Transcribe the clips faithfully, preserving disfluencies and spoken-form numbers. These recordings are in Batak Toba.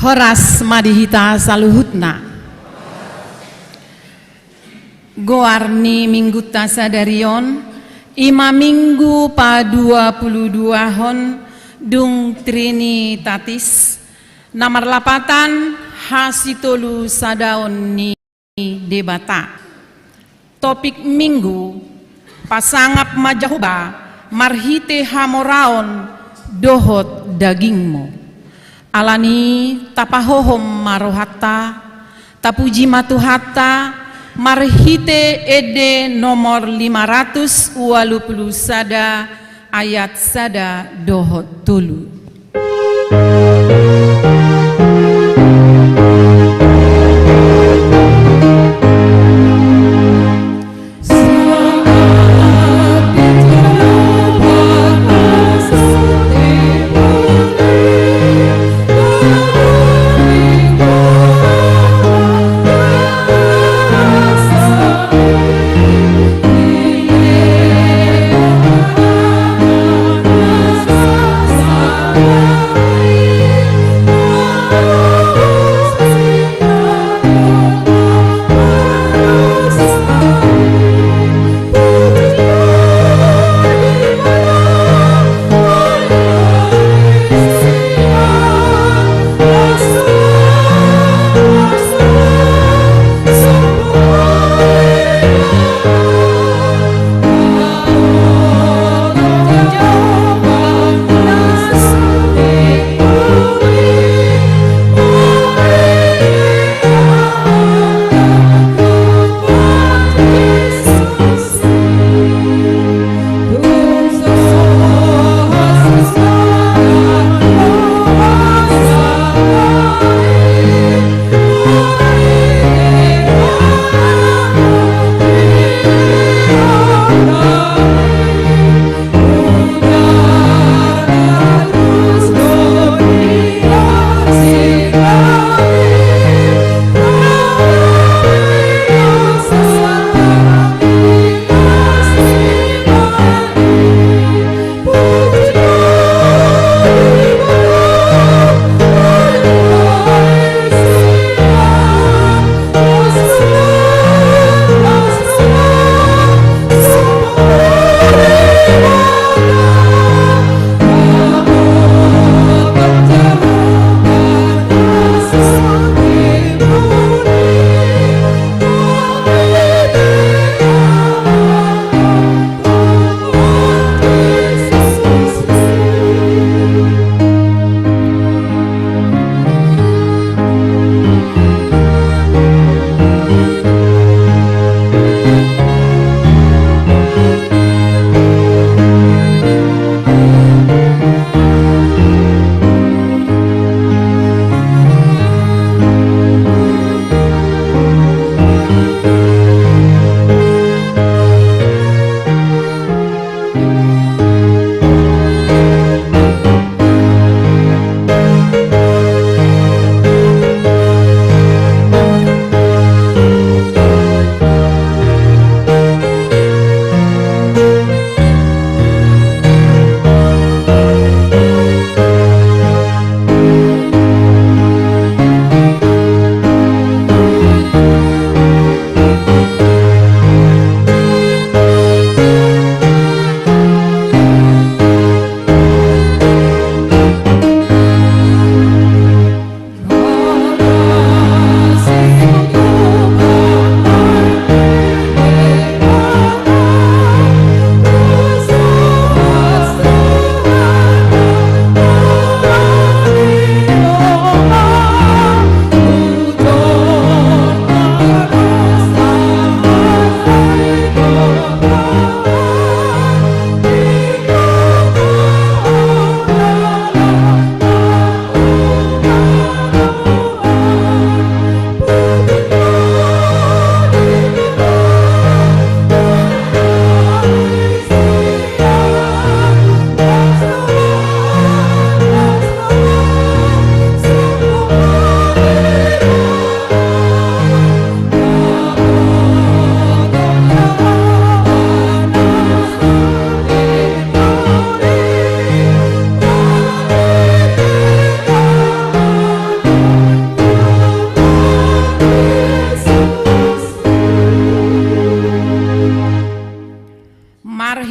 Horas ma di hita saluhutna. Goar ni minggunta sadari on, i ma minggu paduapuluduahon dung Trinitatis, na marlapatan hasitolu sadaon ni Debata. Topik minggu: Pasangap ma Jahowa marhite hamoraon dohot dagingmu. Alani i tapahohom ma rohanta, tapuji ma Tuhanta marhite ende nomor lima ratus ualu pulu sada, ayat sada dohot tolu.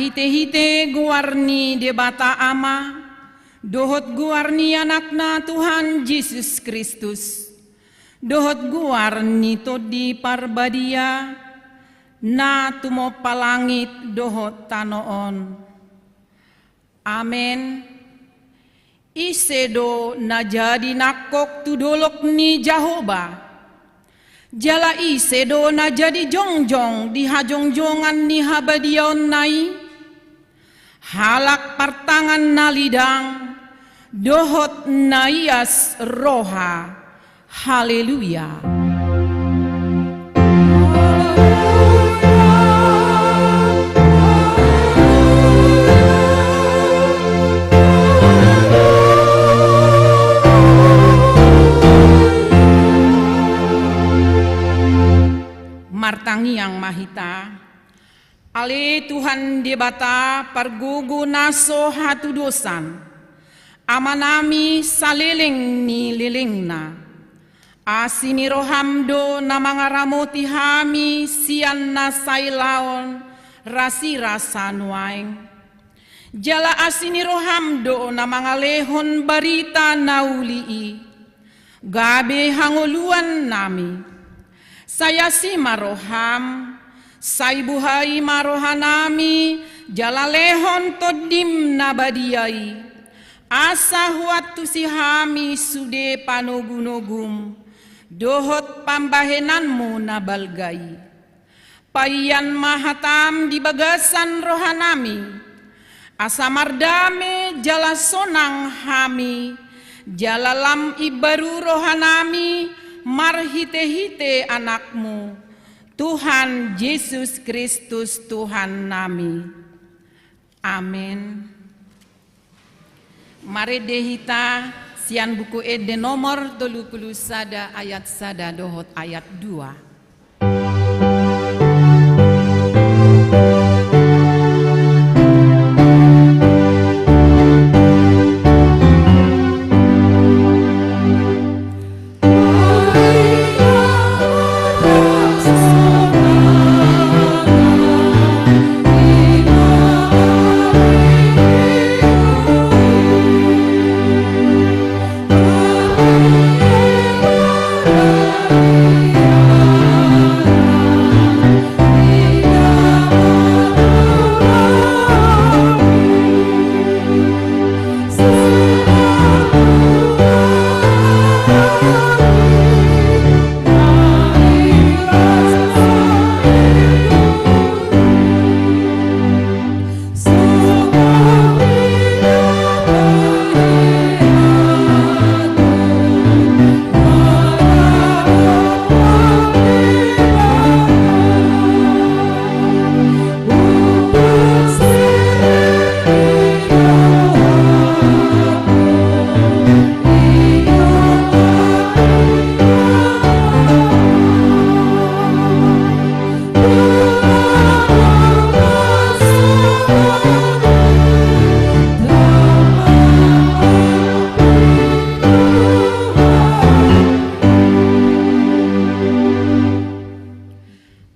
Hite-hite goar ni Debata Ama, dohot goar ni Anakna Tuhan Jesus Kristus, dohot goar ni Tondi Parbadia, na tumompa langit dohot tano on. Amen. Ise do na jadi nangkok tu dolok ni Jahowa? Jala ise do na jadi jongjong di hajongjongan ni habadiaonna i? Halak partangan na lidang, dohot na ias roha. Haleluya. Martangiang ma hita. Ale Tuhan Debata, pargogo na so hatudosan, Amanami saleleng ni lelengna. Asi ni roham do na mangaramoti hami sian na sailaon rasirasa nuaeng. Jala asi ni roham do na mangalehon barita na uli i gabe hangoluannami. Sai asi ma roham, sai buhai ma rohanami, jala lehon Tondim na badia i, asa huantusi hami sude panogunogum dohot pambahenanmu na balga i. Paian ma hatam di bagasan rohanami, asa mardame jala sonang hami, jala lam imbaru rohanami marhitehite Anakmu, Tuhan Jesus Kristus Tuhannami. Amen. Marende hita sian Buku Ende nomor tolu pulu sada ayat sada dohot ayat dua.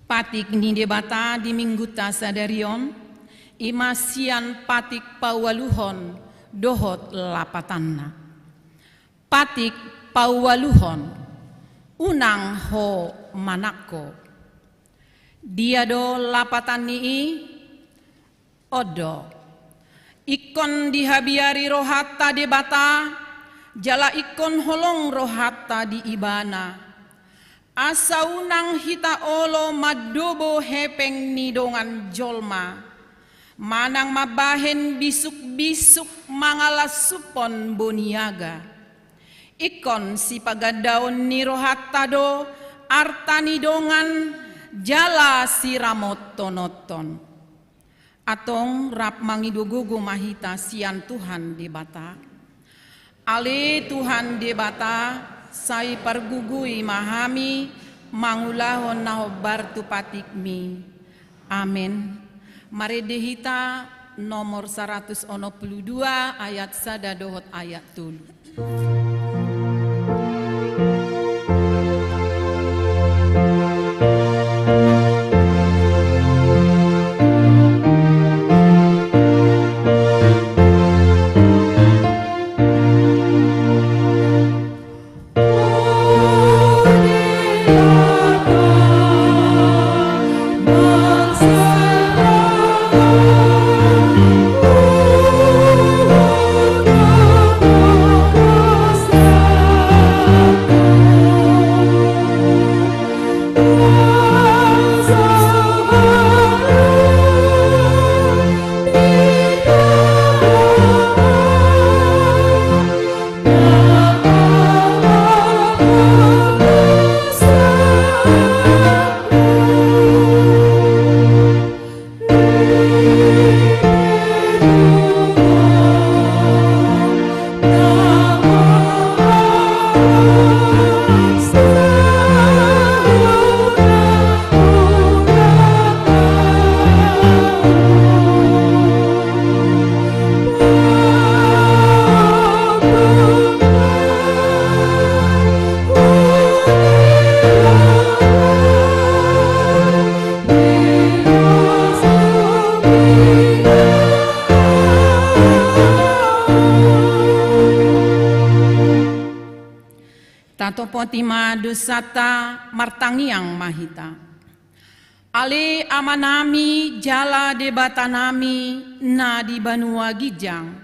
Patik ni Debata di Minggunta sadari on, i ma sian Patik paualuhon dohot lapatanna. Patik paualuhon, unang ho manangko. Dia do lapatan ni i? On do. Ingkon dihabiari rohanta Debata, jala ingkon holong rohanta di Ibana. Asa unang hita olo mandobo hepeng ni dongan jolma, manang mambahen bisukbisuk mangalasuphon boniaga. Ingkon sipagandaon ni rohanta do arta ni dongan jala siramothononhon. Antong rap mangido gogo ma hita sian Tuhan Debata. Ale Tuhan Debata, sai pargogoi ma hami mangulahon na hombar tu patikmi. Amen. Marende hita nomor saratus onom pulu dua ayat sada dohot ayat tolu. Topoti ma dosanta, martangiang ma hita. Ale Amanami jala Debatanami na di banua ginjang,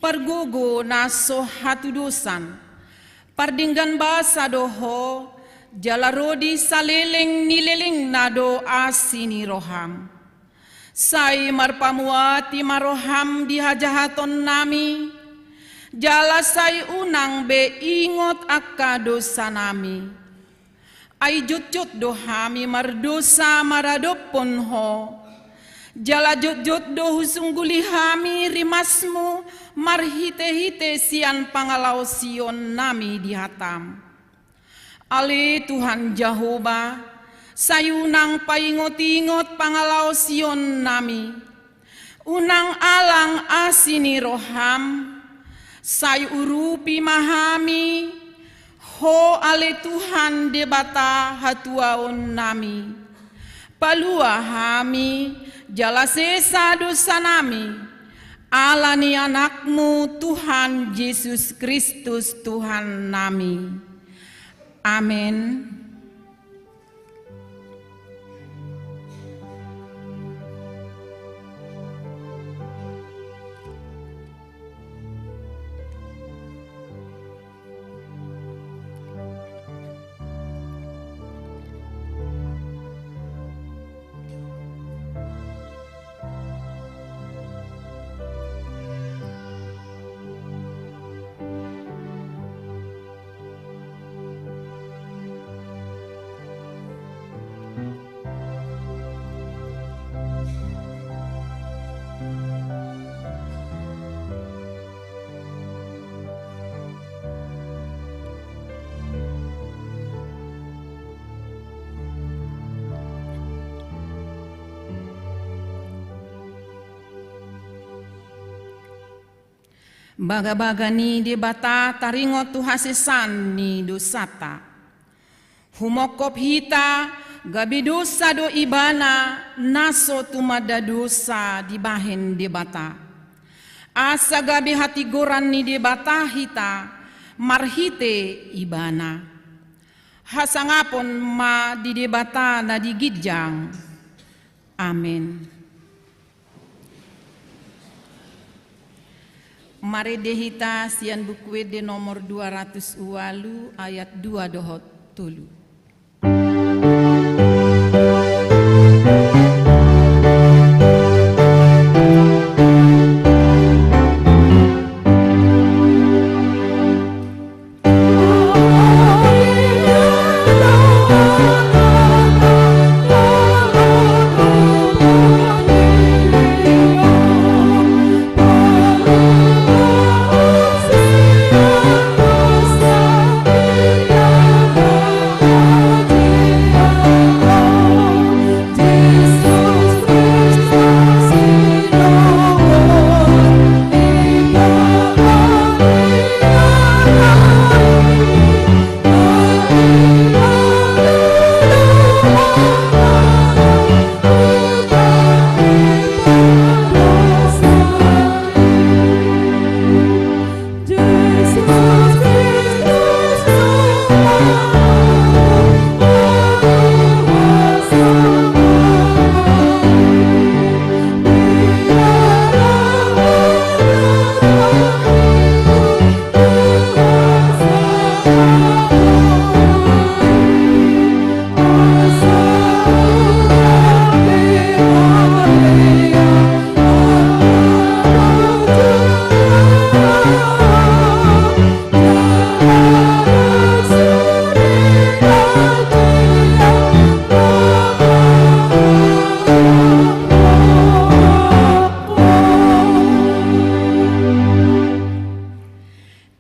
pargogo na so hatudosan, pardenggan basa do Ho, jala ro di saleleng ni lelengna do asi ni roham. Sai marpamuati ma roham di hajahatonnami, jala sai unang be ingot angka dosanami. Ai jotjot do hami mardosa maradophon Ho, jala jotjot do husungguli hami rimasmu marhitehite sian pangalaosionnami di hatam. Ale Tuhan Jahowa, sai unang paingotingot pangalaosionnami. Unang alang asi ni roham, sai urupi ma hami, Ho ale Tuhan Debata hatuaonnami. Palua hami, jala sesa dosanami, ala ni Anakmu Tuhan Jesus Kristus Tuhannami. Amen. Bagabaga ni Debata taringot tu hasesaan ni dosanta. Humongkop hita, gabe dosa do ibana na so tumanda dosa dibahen Debata. Asa gabe hatigoran ni Debata hita marhite ibana. Hasangapon ma di Debata na di ginjang. Amen. Marende hita sian Buku Ende nomor dua ratus ualu ayat dua dohot tolu.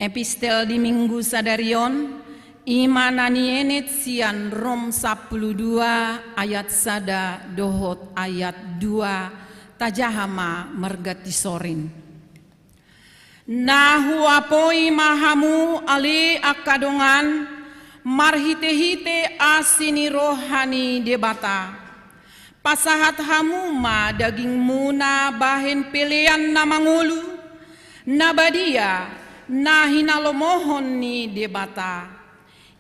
Epistel di Minggu sadari on, i ma na nienet sian Rom sampulu dua ayat sada dohot ayat dua, tajaha ma marganti sorin. Na huapoi ma hamu ale angka dongan, marhitehite asi ni roha ni Debata. Pasahat hamu ma dagingmuna bahen pelean na mangolu, na badia, na hinalomohon ni Debata.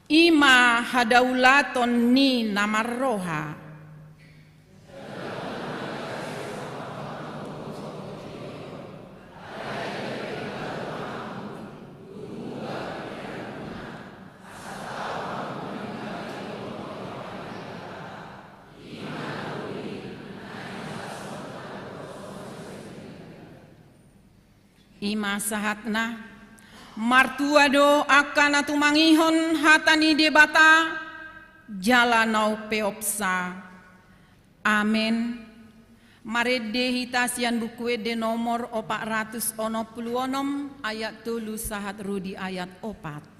I ma hadaulaton ni na marroha. I ma sahatna. Martua do angka na tumangihon hata ni Debata jala na umpeopsa. Amen. Marende hita sian Buku Ende nomor opat ratus onom pulu onom, ayat tolu sahat ro di ayat opat.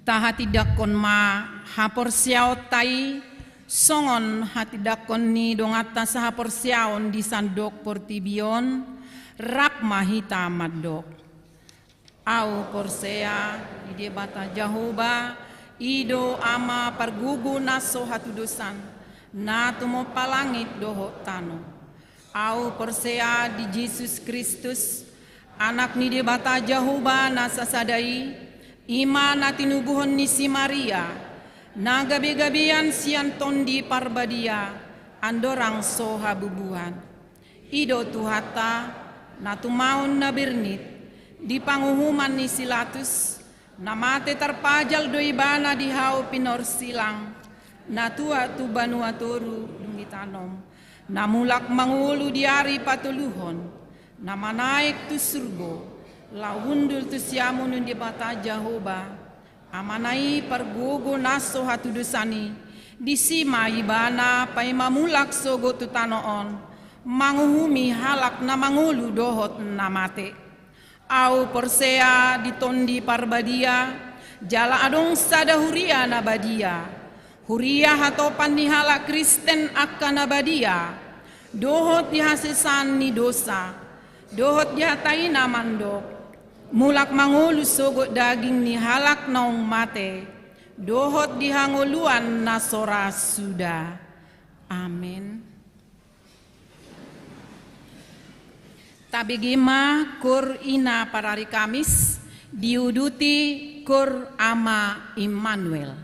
Tahatindangkon ma haporseaonta i songon hatindangkon ni donganta sahaporseaon di sandok portibi on, rap ma hita mandok. Ahu porsea di Debata Jahowa, i do Ama pargogo na so hatudosan, na tumompa langit dohot tano. Ahu porsea di Jesus Kristus, Anak ni Debata Jahowa na sasada i, i ma na tinubuhon ni si Maria, na gabegabean sian Tondi Parbadia, andorang so habubuhan. I do Tuhanta, na tumaon na bernit, di panguhuman ni si Latus, na mate tarpajal do ibana di hau pinorsilang, na tuat tu banua toru dung ditanom, na mulak mangolu di ari patoluhon, na manaek tu surgo, laho hundul tu siamun ni Debata Jahowa, Amana i pargogo na so hatudosan i, disi ma ibana paima mulak sogot tu tano on, manguhumi halak na mangolu dohot na mate. Ahu porsea di Tondi Parbadia, jala adong sada huria na badia. Huria hatopan ni halak Kristen angka na badia, dohot di hasesaan ni dosa, dohot di hata i na mandok, mulak mangolu sogot daging ni halak naung mate, dohot di hangoluan na so ra suda. Amen. Tabege ma koor ina parari Kamis, diuduti koor Ama Immanuel.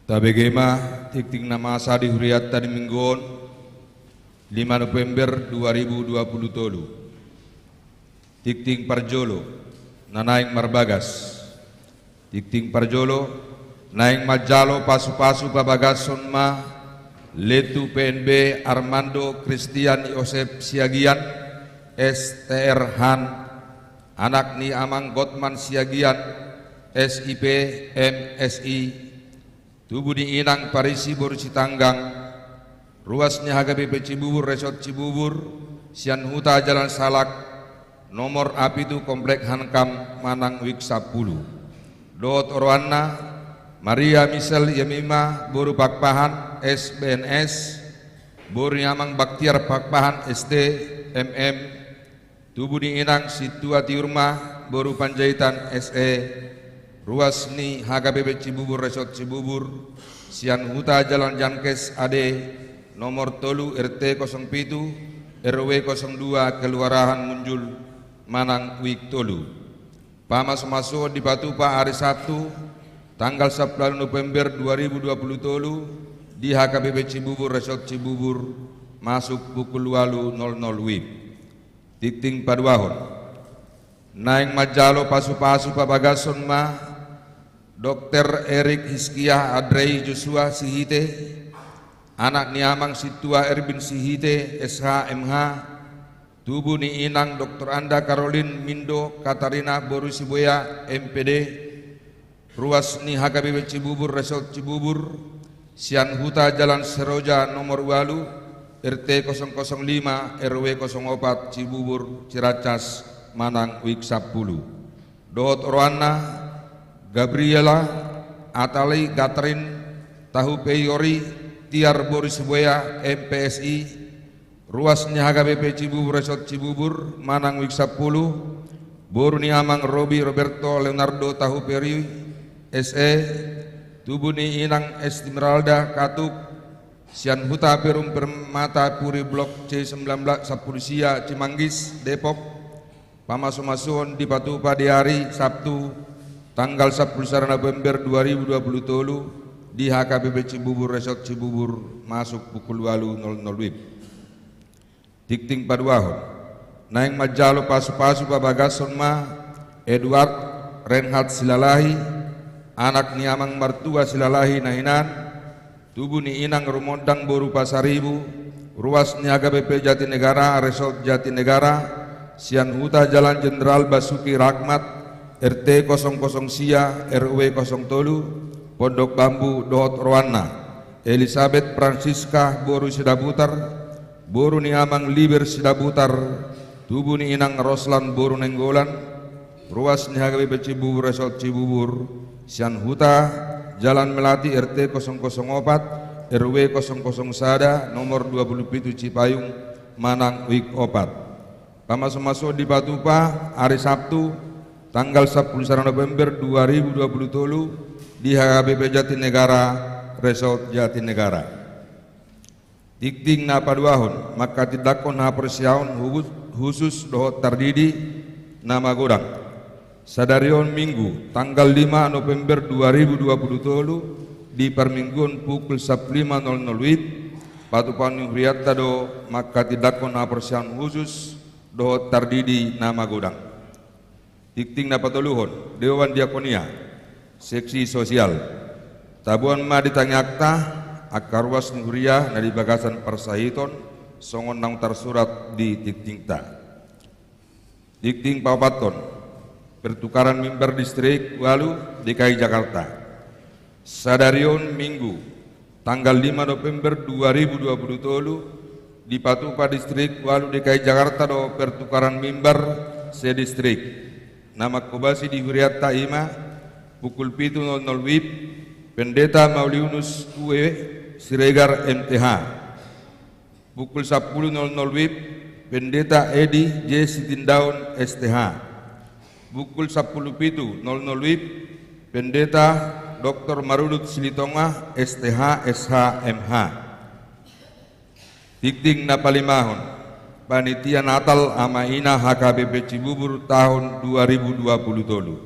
Tabege ma tingting na masa di hurianta di minggu on, lima November dua ribu dua puluh tolu. Tingting parjolo, na naeng marbagas. Tingting parjolo, naeng manjalo pasupasu pabagason ma Letu P N B Armando Christian Yosep Siagian, S T R Han, anak ni Amang Gotman Siagian, S I P, M Si, tubu ni Inang Parisi boru Sitanggang, ruas ni H K B P Cibubur, Resort Cibubur, sian Huta Jalan Salak, nomor A pitu, Komplek Hankam, Manang, Wijk sampulu. Dohot oroanna, Maria Michelle Yemima boru Pakpahan, S B N S, boru ni Amang Baktiar Pakpahan, S T, M M, tubu ni Inang Sintua Tiur ma boru Panjaitan, S E, ruas ni H K B P Cibubur, Resort Cibubur, sian Huta Jalan Jankes, A D, nomor tolu, R T kosong pitu, R W kosong dua, Kelurahan Munjul, Manang, Wijk tolu. Pamasumasuon dipatupa ari Sabtu, tanggal sampulu November dua ribu dua puluh tolu, di H K B P Cibubur, Resort Cibubur, masuk pukul ualu nol nol WIB. Tingting paduahon. Naeng manjalo pasupasu pabagason ma Dokter Erik Hizkia Andrei Joshua Sihite, anak ni Amang Sintua Erwin Sihite, S H, M H, tubu ni Inang Doktor Anda Karolin Mindo Katarina boru Sibuea, M P D, ruas ni H K B P Cibubur, Resort Cibubur, sian Huta Jalan Seroja nomor ualu, R T kosong kosong lima, R W kosong opat, Cibubur, Ciracas, Manang, Wijk sampulu. Dohot oroanna, Gabriela Atali Gatrin Tahupeori Tiar boru Sibuea, M P S I, ruas ni H K B P Cibubur, Resort Cibubur, Manang, Wijk sampulu, boru ni Amang Robi Roberto Leonardo Tahupeori, S E, tubu ni Inang Esmeralda Katuk, sian Huta Perum Permata Puri, Blok C sembilan belas, sampulu sia, Cimanggis, Depok. Pamasumasuon dipatupa di ari Sabtu, tanggal sampulu sada November dua ribu dua puluh tolu, di H K B P Cibubur, Resort Cibubur, masuk pukul ualu nol nol WIB. Tingting paduahon. Naeng manjalo pasupasu pabagason ma Edward Reinhard Silalahi, anak ni Amang Martua Silalahi na hinan, tubu ni Inang Rumondang boru Pasaribu, ruas ni H K B P Jatinegara, Resort Jatinegara, sian Huta Jalan Jenderal Basuki Rahmat, R T kosong kosong sia, R W kosong tolu, Pondok Bambu, dohot oroanna, Elisabeth Francisca boru Sidabutar, boru ni Amang Liber Sidabutar, tubu ni Inang Roslan boru Nainggolan, ruas ni H K B P Cibubur, Resort Cibubur, sian Huta Jalan Melati, R T kosong kosong opat, R W kosong kosong sada, nomor dua puluh pitu, Cipayung, Manang, Wijk opat. Pamasumasuon dipatupa ari Sabtu, tanggal sampulu sada November dua ribu dua puluh tolu, di H K B P Jatinegara, Resort Jatinegara. Tingting na paduahon, manghatindanghon haporseaon hu-, husus dohot tardidi na magodang. Sadari on Minggu, tanggal lima November dua ribu dua puluh tolu, di parmingguon pukul sampulu lima nol nol WIB, patupaon ni hurianta do manghatindanghon haporseaon husus dohot tardidi na magodang. Tingting na patoluhon, Dewan Diakonia, Seksi Sosial. Taboan ma di tangiangta angka ruas ni huria na di bagasan parsahiton, songon naung tarsurat di tingtingta. Tingting paopathon, pertukaran mimbar Distrik ualu D K I Jakarta. Sadari on Minggu, tanggal lima November dua ribu dua puluh tolu, dipatupa Distrik ualu D K I Jakarta do pertukaran mimbar sedistrik. Na manghobasi di hurianta i ma, pukul pitu nol nol WIB, Pendeta Mauliunus W Siregar, M T H. Pukul sampulu nol nol WIB, Pendeta Edi J Sitindaon, S T H. Pukul sampulu pitu nol nol WIB, Pendeta Doktor Marudut Silitonga, S T H, S H, M H. Tingting na palimahon, Panitia Natal Ama Ina H K B P Cibubur tahun dua ribu dua puluh tolu.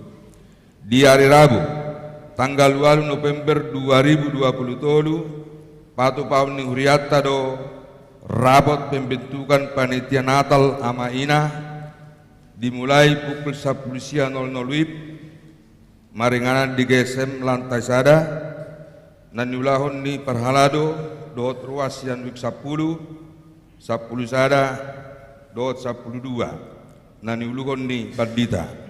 Di ari Rabu, Tanggal ualu November dua ribu dua puluh tolu, patupaon ni hurianta do rapot pembentukan panitia Natal Ama Ina, dimulai pukul sampulu sia nol nol WIB, maringanan di G S M lantai sada, na niulahon ni parhalado dohot ruas sian WIB sampulu, sampulu sada, dohot sampulu dua, na niuluhon ni pandita.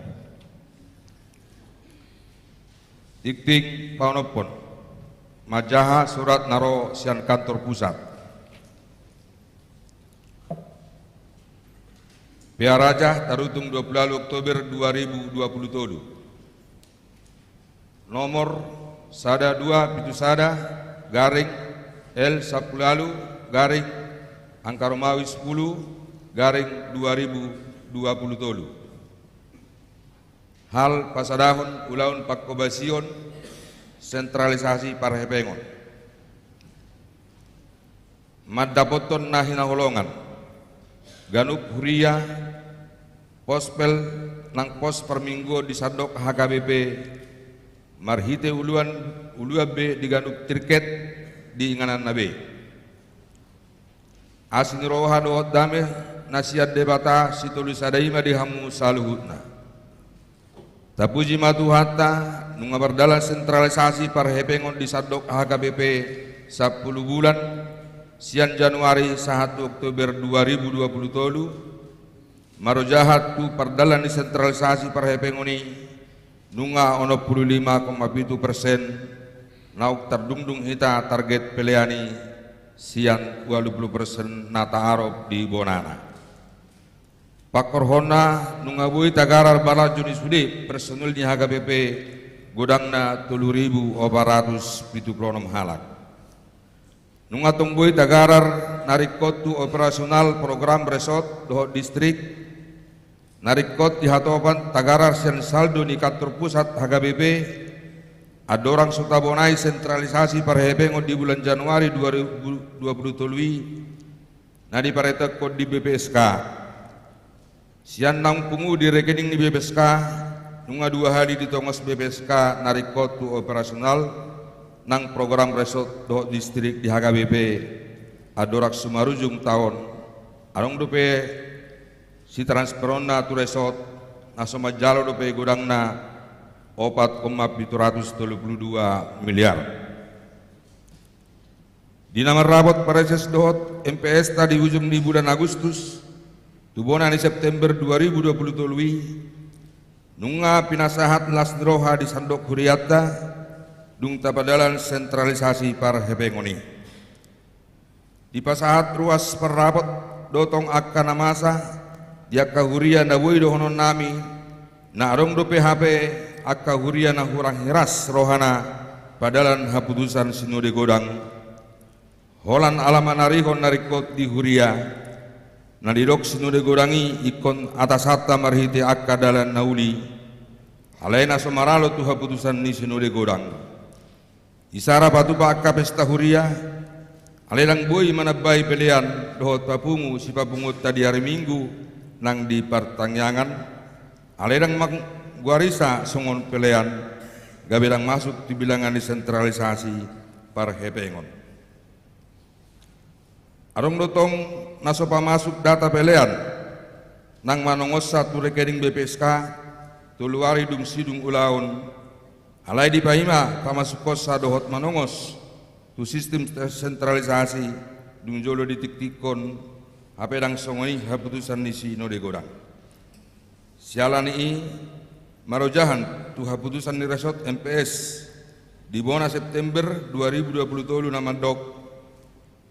Tingting paonomhon, manjaha surat na ro sian kantor pusat. Pearaja, tarutung dua puluh ualu Oktober dua ribu dua puluh tolu. Nomor sada dua pitu sada garing L sampulu ualu garing angka Romawi sampulu garing dua ribu dua puluh tolu. Hal pasadahon ulaon pangkobasion sentralisasi parhepengon. Mandapothon na hinaholongan, ganup huria, pospel nang pos parmingguon di sandok H K B P, marhite uluan, uluan be di ganup tingki di ingananna be. Asi ni roha dohot dame na sian Debata Sitolu Sada i ma di hamu saluhutna. Tapuji ma Tuhanta, nunga mardalan sentralisasi parhepengon di sandok H K B P sampulu bulan, sian Januari sahat tu Oktober dua ribu dua puluh tolu, marojahan tu pardalan ni sentralisasi parhepengon i, nunga onom pulu lima koma pitu persen, naung tardungdung hita target pelean i sian ualu pulu persen na taarop di bonana. Pangkorhonna, nunga boi tagarar balanjo ni sude personil ni H K B P godangna tolu ribu opat ratus pitu pulu onom halak. Nunga tong boi tagarar na ringkot tu operasional program resort dohot distrik, na ringkot di hatopan tagarar sian saldo ni kantor pusat H K B P, andorang so tabonai sentralisasi parhepengon di bulan Januari dua ribu dua puluh tolu i, na diparetekhon di B P S K. Sian naung pungu di rekening ni B P S K, nunga dua hali ditongos B P S K na ringkot tu operasional nang program resort dohot distrik di H K B P, andorang so marujung taon. Adong dope sitransferonna tu resort, na so manjalo dope godangna opat koma pitu ratus tolu pulu dua miliar. Di na marrapot pareses dohot M P S-ta di ujung ni bulan Agustus tu bona ni September dua ribu dua puluh tolu i, nunga pinasahat las ni roha di sandok hurianta, dung tapadalan sentralisasi parhepengon i. Dipasahat ruas parrapot do tong angka na masa di angka huria na boi dohononnami, na adong dope hape angka huria na hurang hiras rohana padalan haputusan sinode godang. Holan ala manarihon na ringkot di huria, na didok sinode godang i ingkon atasanta marhite angka dalan na uli, alai na so maralo tu haputusan ni sinode godang. Isara patupa angka pesta huria, alai ndang boi manambai pelean dohot papungu sipapunguonta di ari Minggu nang di partangiangan, alai ndang mangguarisa songon pelean, gabe ndang masuk tu bilangan ni sentralisasi parhepengon. Adong do tong na so pamasuk data pelean nang manongonsa tu rekening B P S K tolu ari dung sidung ulaon, alai dipaima pamasukhonsa dohot manongos tu sistem sentralisasi, dung jolo ditiktikhon hape ndang songon i haputusan ni sinode godang. Siala ni i, marojahan tu haputusan ni resort M P S di bona September dua ribu dua puluh tolu na mandok,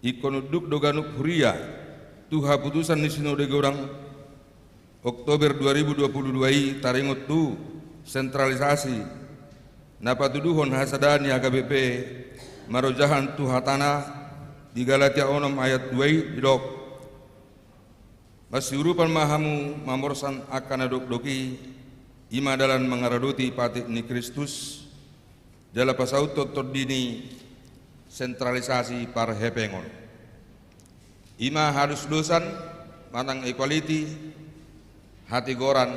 ingkon unduk do ganup huria tu haputusan ni sinode godang Oktober dua ribu dua puluh dua i taringot tu sentralisasi na patuduhon hasadaan ni H K B P, marojahan tu hatana di Galatia onom ayat dua i didok, masiurupan ma hamu mamorsan angka na dokdok i, i ma dalan mangaradoti patik ni Kristus, jala pasauthon tondi ni sentralisasi parhepengon. I ma haluslusan manang equality, hatigoran,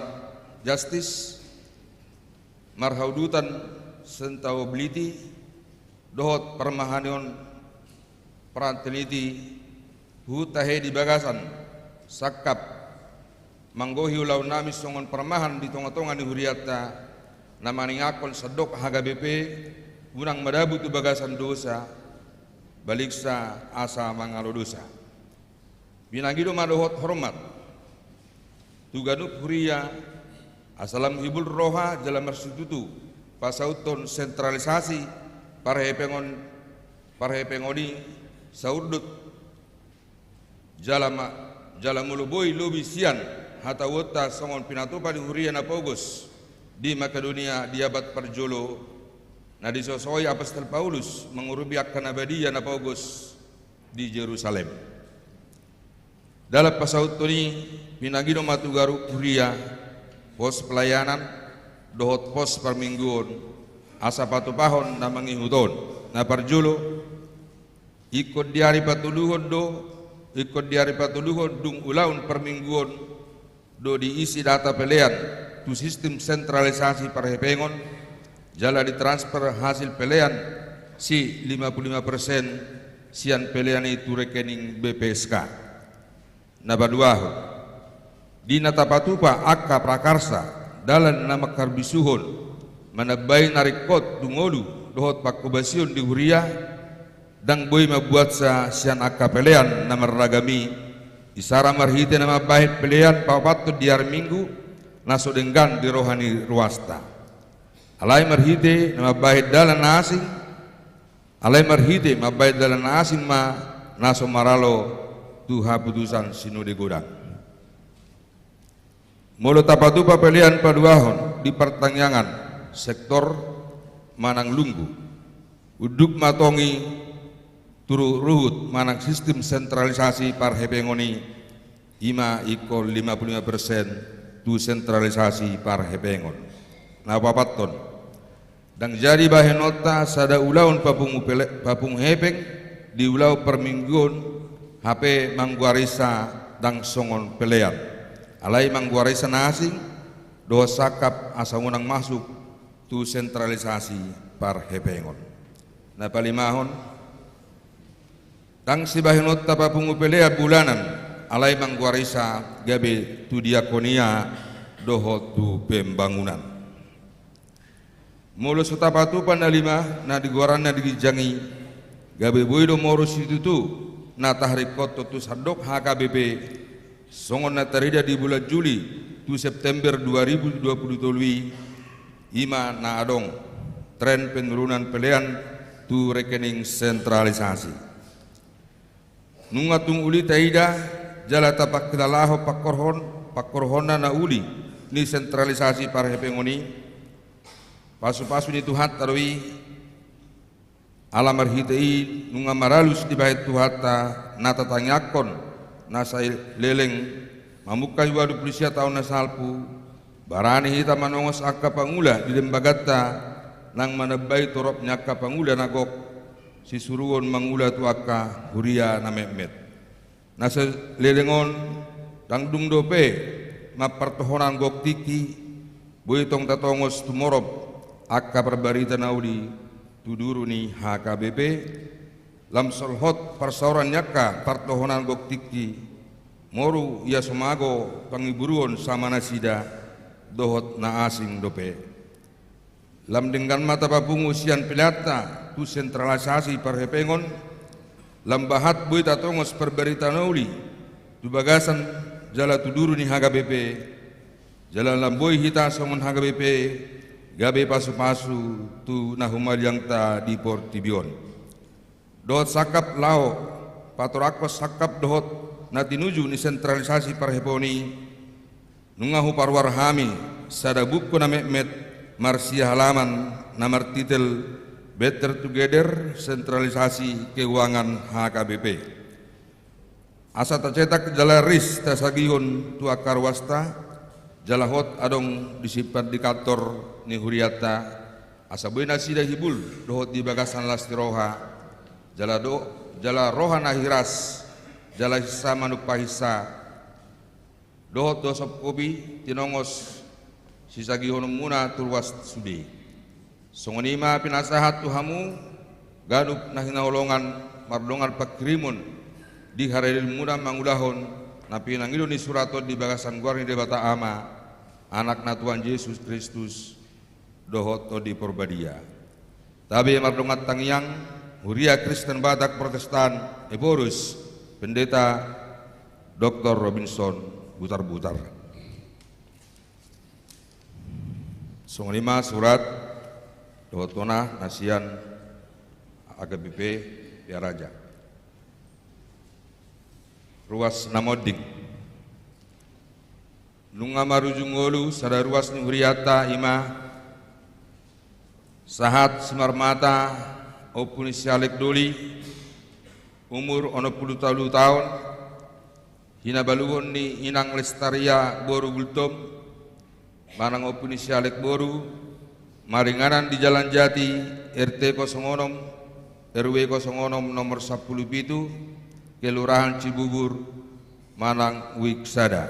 justice, marhaudutan Sentau Bliti dohot parmahanon Pranteliti, huhut tahe di bagasan sangkap manggohi ulaonnami songon parmahan di tonga-tonga ni hurianta, na maningakkon sandok H K B P unang madabu tu bagasan dosa, baliksa asa mangalo dosa. Pinangido ma dohot hormat tu ganup huria, asa lam hibul roha jala marsitutu pasauthon sentralisasi parhepengon, parhepengon i saurdot jala ma, jala molo boi lobi sian hatahuonta songon pinatupa ni huria na pogos di Makedonia di abad parjolo, na disosoi apostel Paulus mangurupi angka na badia na pogos di Jerusalem. Dalan pasauthon i pinangido ma tu ganup huria, pos pelayanan dohot pos parmingguon, asa patupahon na mangihut on. Na parjolo, ingkon di ari patoluhon do, ingkon di ari patoluhon dung ulaon parmingguon do diisi data pelean tu sistem sentralisasi parhepengon, jala ditransfer hasil pelean si lima puluh lima persen sian pelean i tu rekening B P S K. Na paduahon, di na tapatupa angka prakarsa dalan na mangharbisuhon, manambai na ringkot tu ngolu dohot panghobasion di huria, ndang boi mambuatsa sian angka pelean na marragam i, isara marhite na mambahen pelean paopathon di ari Minggu na so denggan di roha ni ruasta. Alai marhite na mambahen dalan na asing, alai marhite mambahen dalan na asing ma na so maralo tu haputusan sinode godang. Molo tapatupa pelean paduahon di partangiangan sektor manang lunggu, unduk ma tong i tu ruhut manang sistem sentralisasi parhepengon i, i ma ingkon lima puluh lima persen tu sentralisasi parhepengon. Na paopathon, ndang jadi bahenonta sada ulaon papungu pele-, papungu hepeng di ulaon parmingguon, hape manggoarisa ndang songon pelean, alai manggoarisa na asing dohot sangkap asa unang masuk tu sentralisasi parhepengon. Na palimahon, ndang sibahenonta papungu pelean bulanan, alai manggoarisa gabe tu diakonia dohot tu pembangunan. Molo so tapatupa na lima na di goaranna di ginjang i, gabe boi do moru situtu na taringkothon tu sandok H K B P, songon na tarida di bulan Juli tu September dua ribu dua puluh tolu i, i ma na adong tren penurunan pelean tu rekening sentralisasi. Nunga tung uli taida jala tapangkilalahon pangkorhon, pangkorhonna na uli ni sentralisasi parhepengon i, pasupasu ni Tuhanta do i, ala marhite i nunga maralus dibahen Tuhanta na tatangiangkon na sai leleng mamungka i ualu pulu sia taon na salpu, barani hita manongos angka pangula di lembaganta nang manambai torop ni angka pangula na gok sisuruon mangula tu angka huria na metmet. Na saleleng on, ndang dung dope mampartohonan gok tingki, boi tong tatongos tumorop angka parbarita na uli tu duru ni H K B P, lam solhot parsaoran ni angka partohonan gok tingki, moru ia so mago pangiburuon sama nasida dohot na asing dope. Lam denggan ma tapapungu sian peleanta tu sentralisasi parhepengon, lam bahat boi tatongos parbarita na uli tu bagasan jala tu duru ni H K B P, jala lam boi hita songon H K B P gabe pasupasu tu na humaliangta di portibi on. Dohot sangkap laho patorangkon sangkap dohot na tinuju ni sentralisasi parhepengon i, nunga huparuar hami sada buku na metmet marsia halaman na martitel Better Together, Sentralisasi Keuangan H K B P. Asa tacetak jala ris tasagihon tu angka ruasta, jala hot adong disimpan di kantor ni hurianta, asa boi nasida hibul dohot di bagasan las ni roha, jala do, jala roha na hiras, jala hinsa manumpak hinsa, dohot do sop kopi tinongos sisagihononmuna tu ruas sude. Songon i ma pinasahat tu hamu ganup na hinaholongan mardongan panghirimon di harelianmuna mangulahon na pinangido ni surat on di bagasan goar ni Debata Ama, Anakna Tuhan Jesus Kristus, dohot Tondi Porbadia. Tabe mardongan tangiang, Huria Kristen Batak Protestan Ephorus, Pendeta Doktor Robinson Butarbutar. Songon i ma surat dohot tona na sian H K B P Pearaja. Ruas na monding. Nunga marujung ngolu sada ruas ni hurianta, i ma sahat Simarmata, Ompu ni si Alek Doli, umur onom pulu tolu taon, hinabaluhon ni Inang Lestaria boru Gultom, manang Ompu ni si Alek boru, maringanan di Jalan Jati, R T kosong onom, R W kosong onom, nomor sampulu pitu, Kelurahan Cibubur, manang Wik sada.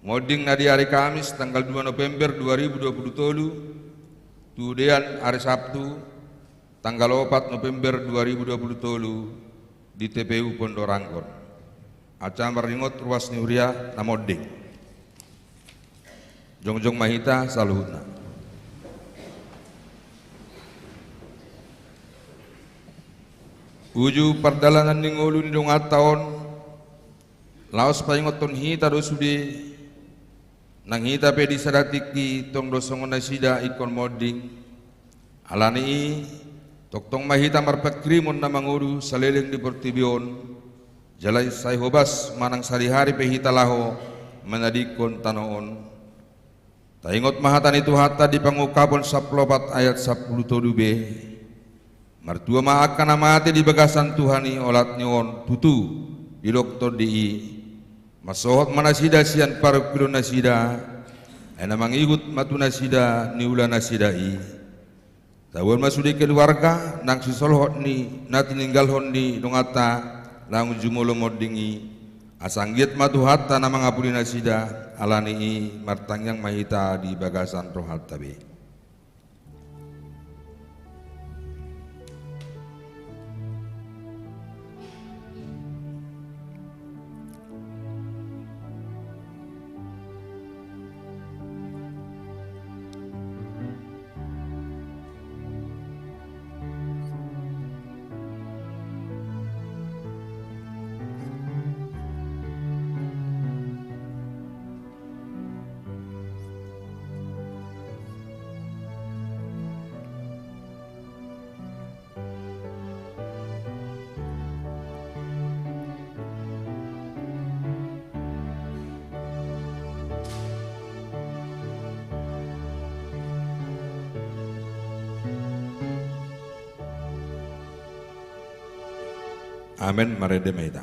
Monding na di ari Kamis tanggal dua November dua ribu dua pulu tolu, tu dean ari Sabtu tanggal opat November dua ribu dua pulu tolu, di T P U Pondok Ranggon. Acara maringot ruas ni huria na monding. Jongjong ma hita saluhutna. Uju pardalanan ni ngolu ni donganta on, laos paingothon hita do sude, nang hita pe di sada tingki tong do songon nasida ingkon monding. Ala ni i, tongtong ma hita marpanghirimon na mangolu saleleng di portibi on, jala sai hobas manang sadihari pe hita laho manadingkon tano on. Taingot ma hata ni Tuhanta di Pangungkapon sampulu opat ayat sampulu tolu be. Martua ma angka na mate di bagasan Tuhan i olat ni on tutu, didok Tondi i. Mansohot ma nasida sian parungkilon nasida, ai na mangihut ma tu nasida niula nasida i. Tabuan ma sude keluarga nang sisolhot ni na tininggalhon ni donganta laho jumolo monding i. Asa anggiat ma Tuhanta na mangapuli nasida, ala ni i martangiang ma hita di bagasan rohanta be. Amen. Marende ma hita.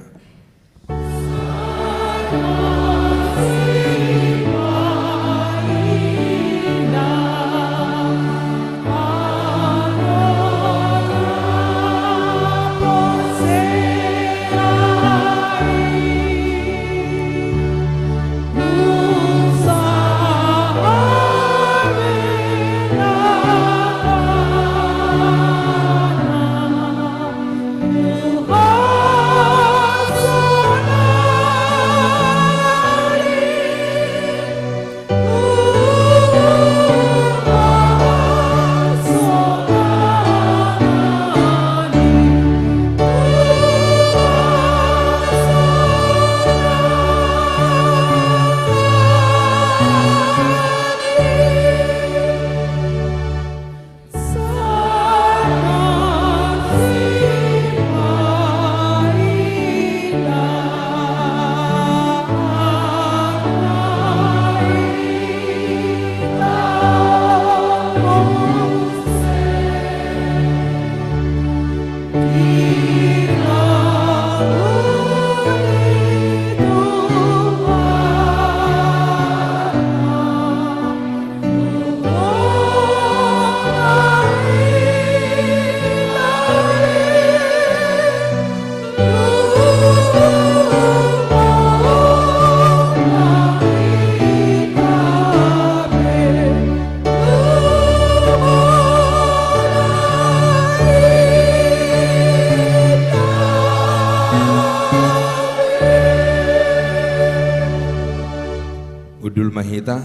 Dul ma hita.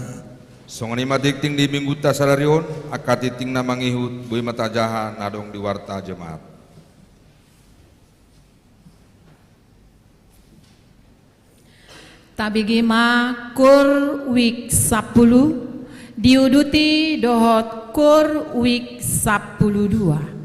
Songon i ma tingting di minggunta sadari on, angka tingting na mangihut, boi ma tajaha na adong di warta jemaat. Tabege ma koor wijk sampulu, diuduti dohot koor wijk sampulu dua.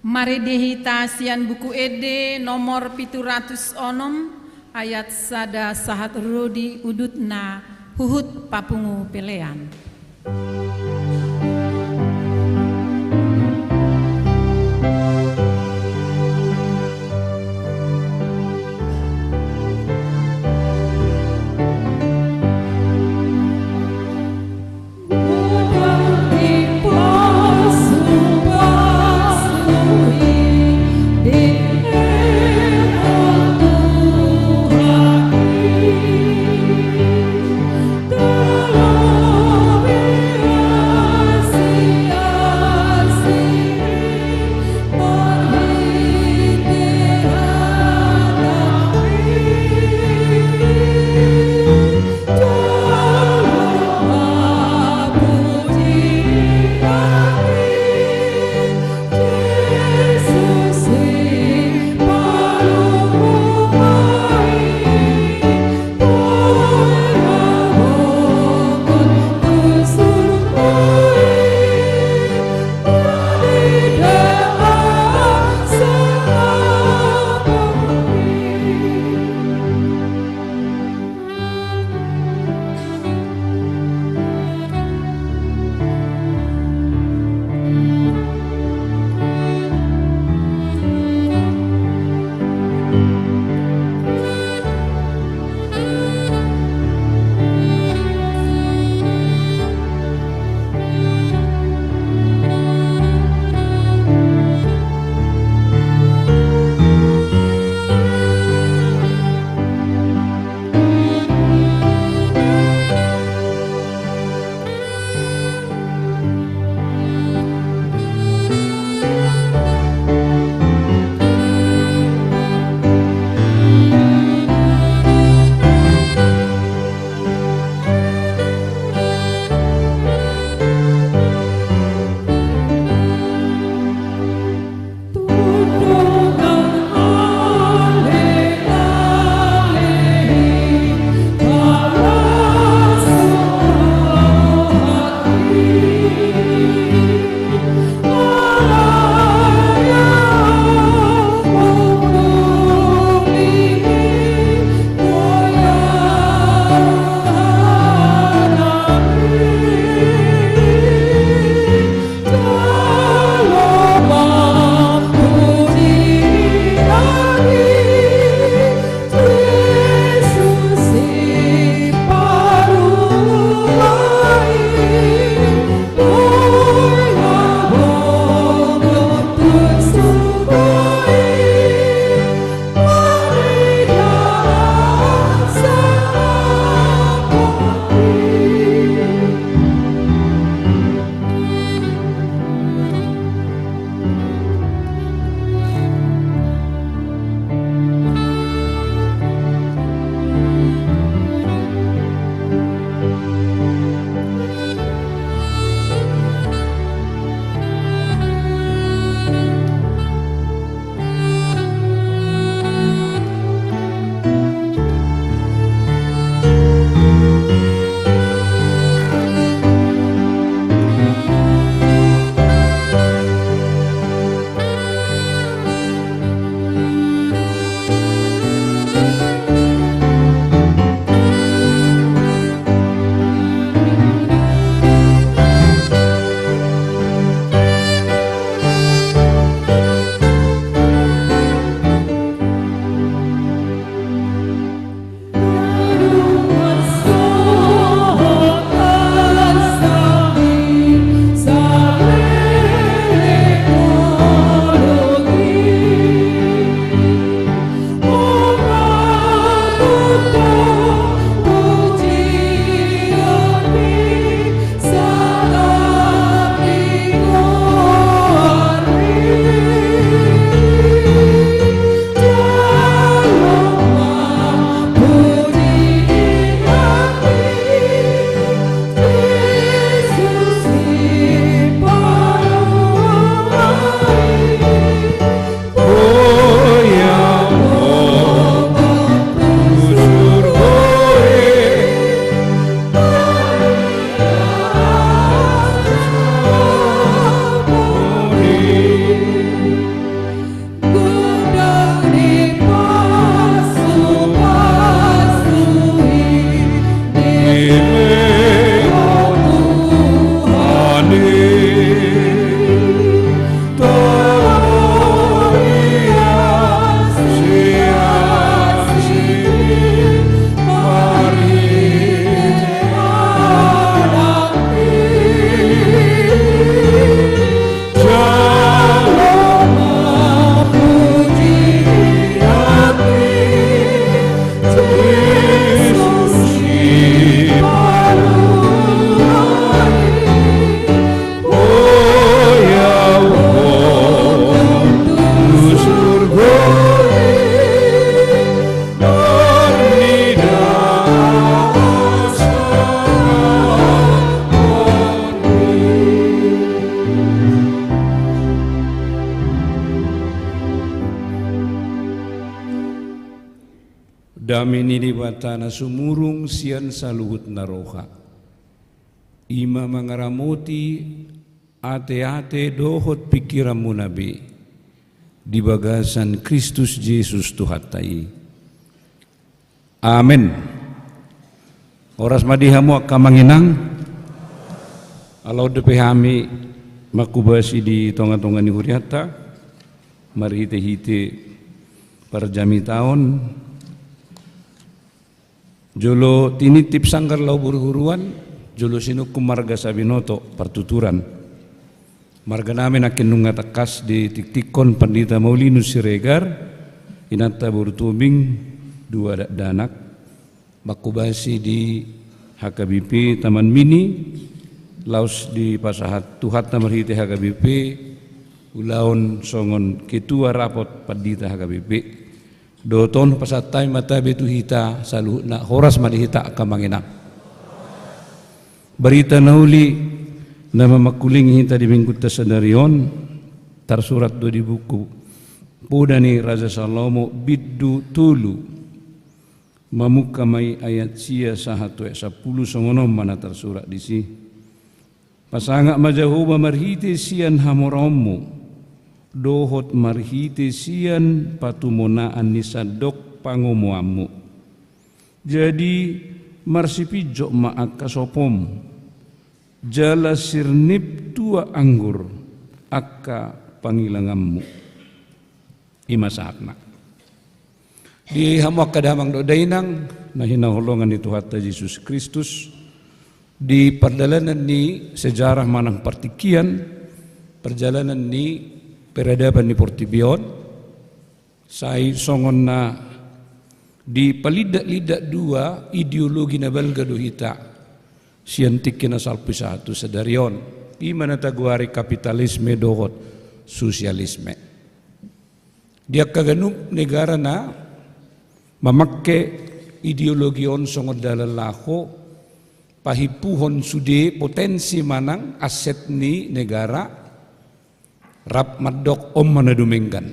Marende hita sian Buku Ende nomor pitu ratus onom, ayat sada sahat ro di udutna, huhut papungu pelean. Dame ni Debata na sumurung sian saluhut na roha, i ma mangaramoti ateate dohot pingkiranmuna be di bagasan Kristus Jesus Tuhanta i. Amen. Horas ma di hamu angka amang inang. Ala on dope hami mangkubasi di tongatonga ni hurianta marhitehite parjamitaon. Jolo tinitip sanggar laho burhuruan, jolo sinungkun marga Sabinoto partuturan. Marga nami nangkin nunga tangkas ditiktikkon Pandita Maulinus Siregar, inanta boru Tobing, dua dakdanak, mangkubasi di H K B P Taman Mini, laos dipasahat Tuhanta marhite H K B P, ulaon songon ketua rapot pandita H K B P. Dohot on pasahat hami ma tabe tu hita saluhutna, horas ma di hita angka amang inang. Barita na uli na mamangkulingi hita di minggunta sadari on, tarsurat do di buku Poda ni Raja Salomo bindu tolu. Mamungka ma i ayat sia sahat tu ayat sampulu, songon on ma na tarsurat disi. Pasangap ma Jahowa marhite sian hamoraonmu, dohot marhite sian patumonaan ni sandok pangomoanmu. Jadi marsipinjot ma angka sopom, jala sirnip tua anggur angka pangilanganmu. I ma sahatna. Di hamu angka damang dohot dainang na hinaholongan ni Tuhanta Jesus Kristus, di pardalanan ni sejarah manang partingkian, perjalanan ni peradaban ni portibi on, sai songon na dipalindak-lindak dua ideologi na balga do hita sian tingki na salpu i sahat tu sadari on. I ma na tagoari kapitalisme dohot sosialisme. Di angka ganup negara na mamangke ideologi on songon dalan laho pahimpuhon sude potensi manang aset ni negara, rap mandok on ma na dumenggan.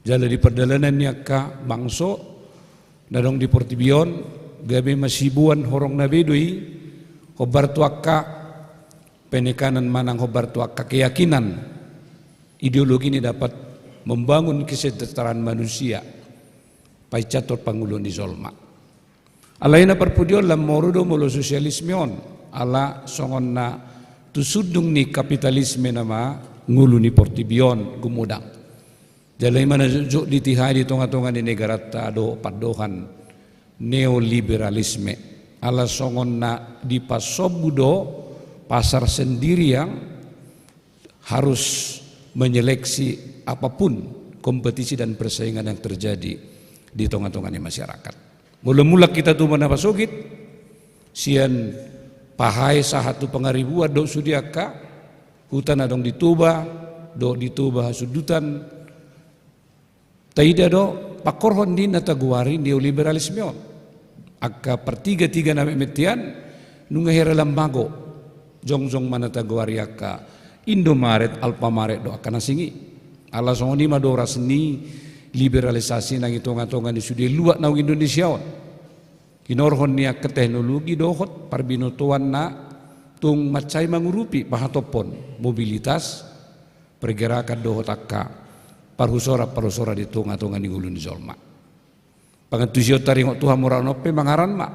Jala di pardalanan ni angka bangso na adong di portibi on, gabe masibuan horongna be do i, hombar tu angka penekanan manang hombar tu angka keyakinan. Ideologi ini dapat membangun kesejahteraan manusia, painsathon pangoluan ni jolma. Alai na parpudi on lam moru do molo sosialisme on, ala songon na tu sundung ni kapitalisme nama ngolu ni portibi on gumodang. Jala i ma na jotjot ditihai di tongatonga ni negaranta dohot pandohan neoliberalisme. Ala songon na dipasombu do pasar sendiri yang harus menyeleksi apapun kompetisi dan persaingan yang terjadi di tongatonga ni masyarakat. Molo mulak hita tu bona pasogit, sian pahae sahat tu pangaribuan dohot sude angka huta na adong di Toba, dohot di Toba hasundutan, taida do pangkorhon ni na tagoari neoliberalisme on. Angka partigatiga na metmet i an nunga hera lam mago, jongjong ma na tagoari angka Indomaret, Alfamaret dohot angka na asing i. Ala songon i ma doras ni liberalisasi nang i tongatonga ni sude luat naung Indonesia on. Hinorhon ni angka teknologi dohot parbinotoan na tung mansai mangurupi pahatophon mobilitas, pergerakan dohot angka parhusoran-parhusoran di tongatonga ni ngolu ni jolma. Pangantusion taringot tu hamoraon on pe mangaran ma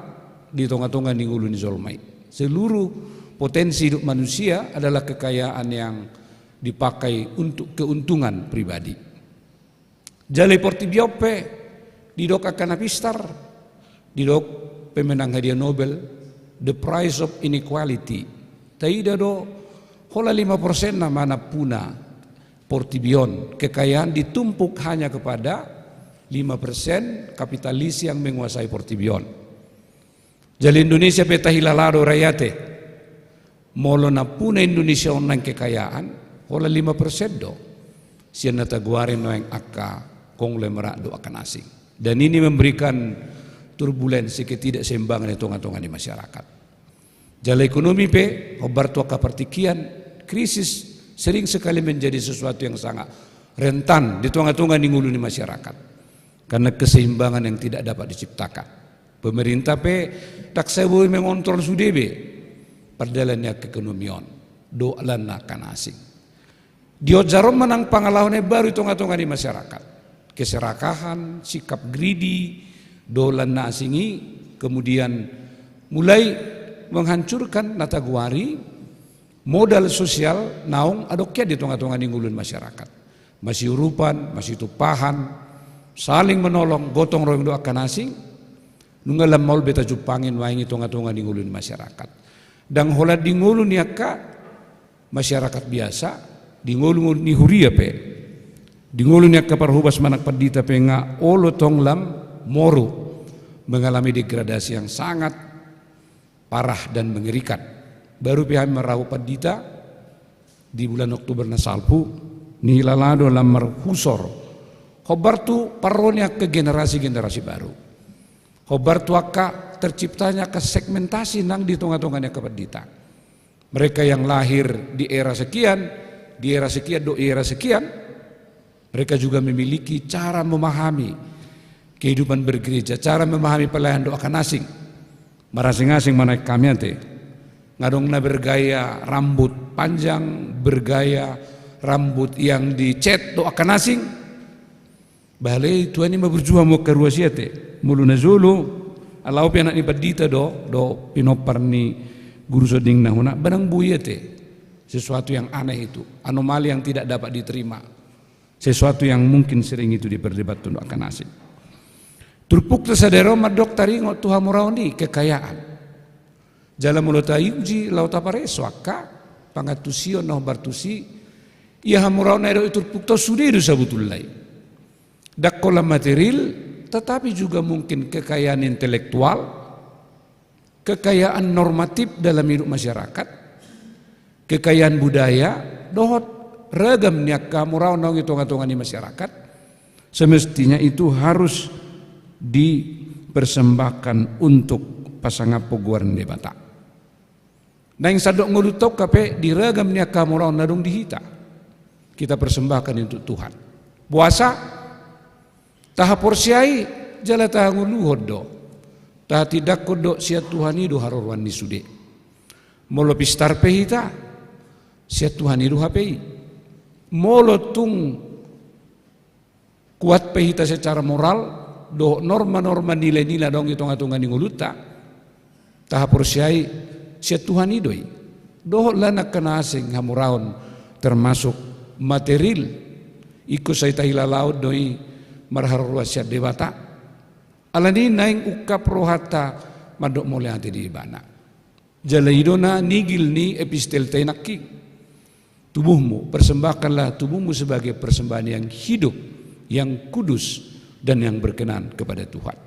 di tongatonga ni ngolu ni jolma i. Seluruh potensi hidup manusia adalah kekayaan yang dipakai untuk keuntungan pribadi. Jala i portibi on pe didok angka na pistar, didok pemenang hadiah Nobel, the price of inequality. Taida do holan lima persen nama nampuna portibi on, kekayaan ditumpuk hanya kepada lima persen kapitalis yang menguasai portibi on. Jala Indonesia pe tahilala do rakyat i. Molo nampuna Indonesia on naeng kekayaan, holan lima persen do sian na tagoari nuaeng angka konglomerat dohot angka na asing. Dan ini memberikan turbulensi, ketidakseimbangan di tongatonga ni masyarakat. Jala ekonomi pe, hombar tu angka partingkian, krisis sering sekali menjadi sesuatu yang sangat rentan di tongatonga ni ngolu ni masyarakat. Karena keseimbangan yang tidak dapat diciptakan. Pemerintah pe ndang sai boi mengontrol sude be pardalan ni angka ekonomi on dohot lan angka na asing. Dionjar on ma nang pangalaho na imbaru di tongatonga ni masyarakat. Keserakahan, sikap greedy dohot lan na asing i, kemudian mulai menghancurkan na tagoari modal sosial naung adong hian di tongatonga ni ngolu ni masyarakat. Masiurupan, masitumpahan, saling menolong, gotong royong dohot angka na asing, nunga lam maol be tajumpang i nuaeng i tongatonga ni ngolu ni masyarakat. Ndang holan di ngolu ni angka masyarakat biasa, di ngolu ni huria pe, di ngolu ni angka parhobas manang pandita pe nga olo tong lam moru mengalami degradasi yang sangat parah dan mengerikan. Baru pe hami marrahut pandita di bulan Oktober na salpu, nihilala do lam marhusor hombar tu parro ni angka generasi-generasi baru. Hombar tu angka terciptanya angka segmentasi nang di tongatonga ni angka pandita. Mereka yang lahir di era sekian, di era sekian, dohot di era sekian, mereka juga memiliki cara memahami kehidupan bergereja, cara memahami pelayanan dohot angka na asing. Marasing-asing ma nuaeng hami ate. Nga adong na bergaya rambut panjang, bergaya rambut yang dicet dohot angka na asing. Bah, alai Tuhan i ma burju hamu angka ruas i ate. Molo najolo, ala au pe anak ni pandita do, dohot pinompar ni guru sonding na hona, ba ndang boi ate. Sesuatu yang aneh itu, anomali yang tidak dapat diterima. Sesuatu yang mungkin sering itu diperdebatkan dohot angka na asing. Turpukta sadari on mandok taringot tu hamuraon i, kekayaan. Jala molo tauji laho tapareso angka pangantusion na hombar tusi, ia hamuraon na didok i turpukta on sude do sabotulna i. Ndang holan material, tetapi juga mungkin kekayaan intelektual, kekayaan normatif dalam hidup masyarakat, kekayaan budaya, dohot ragam ni angka hamuraon naung di tongatonga ni masyarakat, semestinya itu harus dipersembahkan untuk pasangap goar ni Debata. Naeng sandok ngolunta on hape di ragam ni angka hamuraon na adong di hita, kita persembahkan untuk Tuhan. Boasa? Tahaporseai jala tahangoluhon do, tahatindangkon do sian Tuhan i do haroroan ni sude. Molo pistar pe hita, sian Tuhan i do hape i. Molo tung kuat pe hita secara moral dohot norma-norma, nilai-nilai adong di tongatonga ni ngolunta, tahaporseai sian Tuhan i do i. Dohot lan angka na asing hamuraon termasuk material, ingkon sai tahilalahon do i marharoroan sian Debata. Alani i naeng ungkap rohanta mandok mauliate di Ibana. Jala i do na nigil ni epistelta i nangkin. Tubuhmu, persembahkanlah tubuhmu sebagai persembahan yang hidup, yang kudus, dan yang berkenan kepada Tuhan.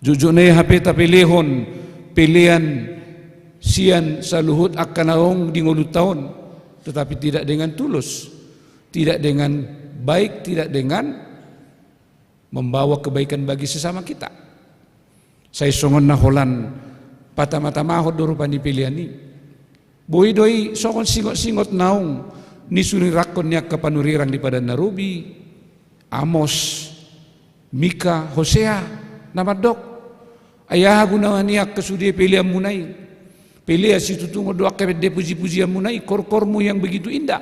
Jotjot na i hape tapelehon pelean sian saluhut angka na adong di ngolunta on, tetapi tidak dengan tulus, tidak dengan baik, tidak dengan membawa kebaikan bagi sesama kita. Sai songon na holan patamatamahon do rupani pelean i. Boi do i songon singotsingot naung nisurirangkon ni angka panurirang di Padan na Robi, Amos, Mika, Hosea, na mandok: Ai aha guna ni angka sude peleanmuna i? Pelea situtungon do angka ende pujipujianmuna i, korkormu yang begitu indah.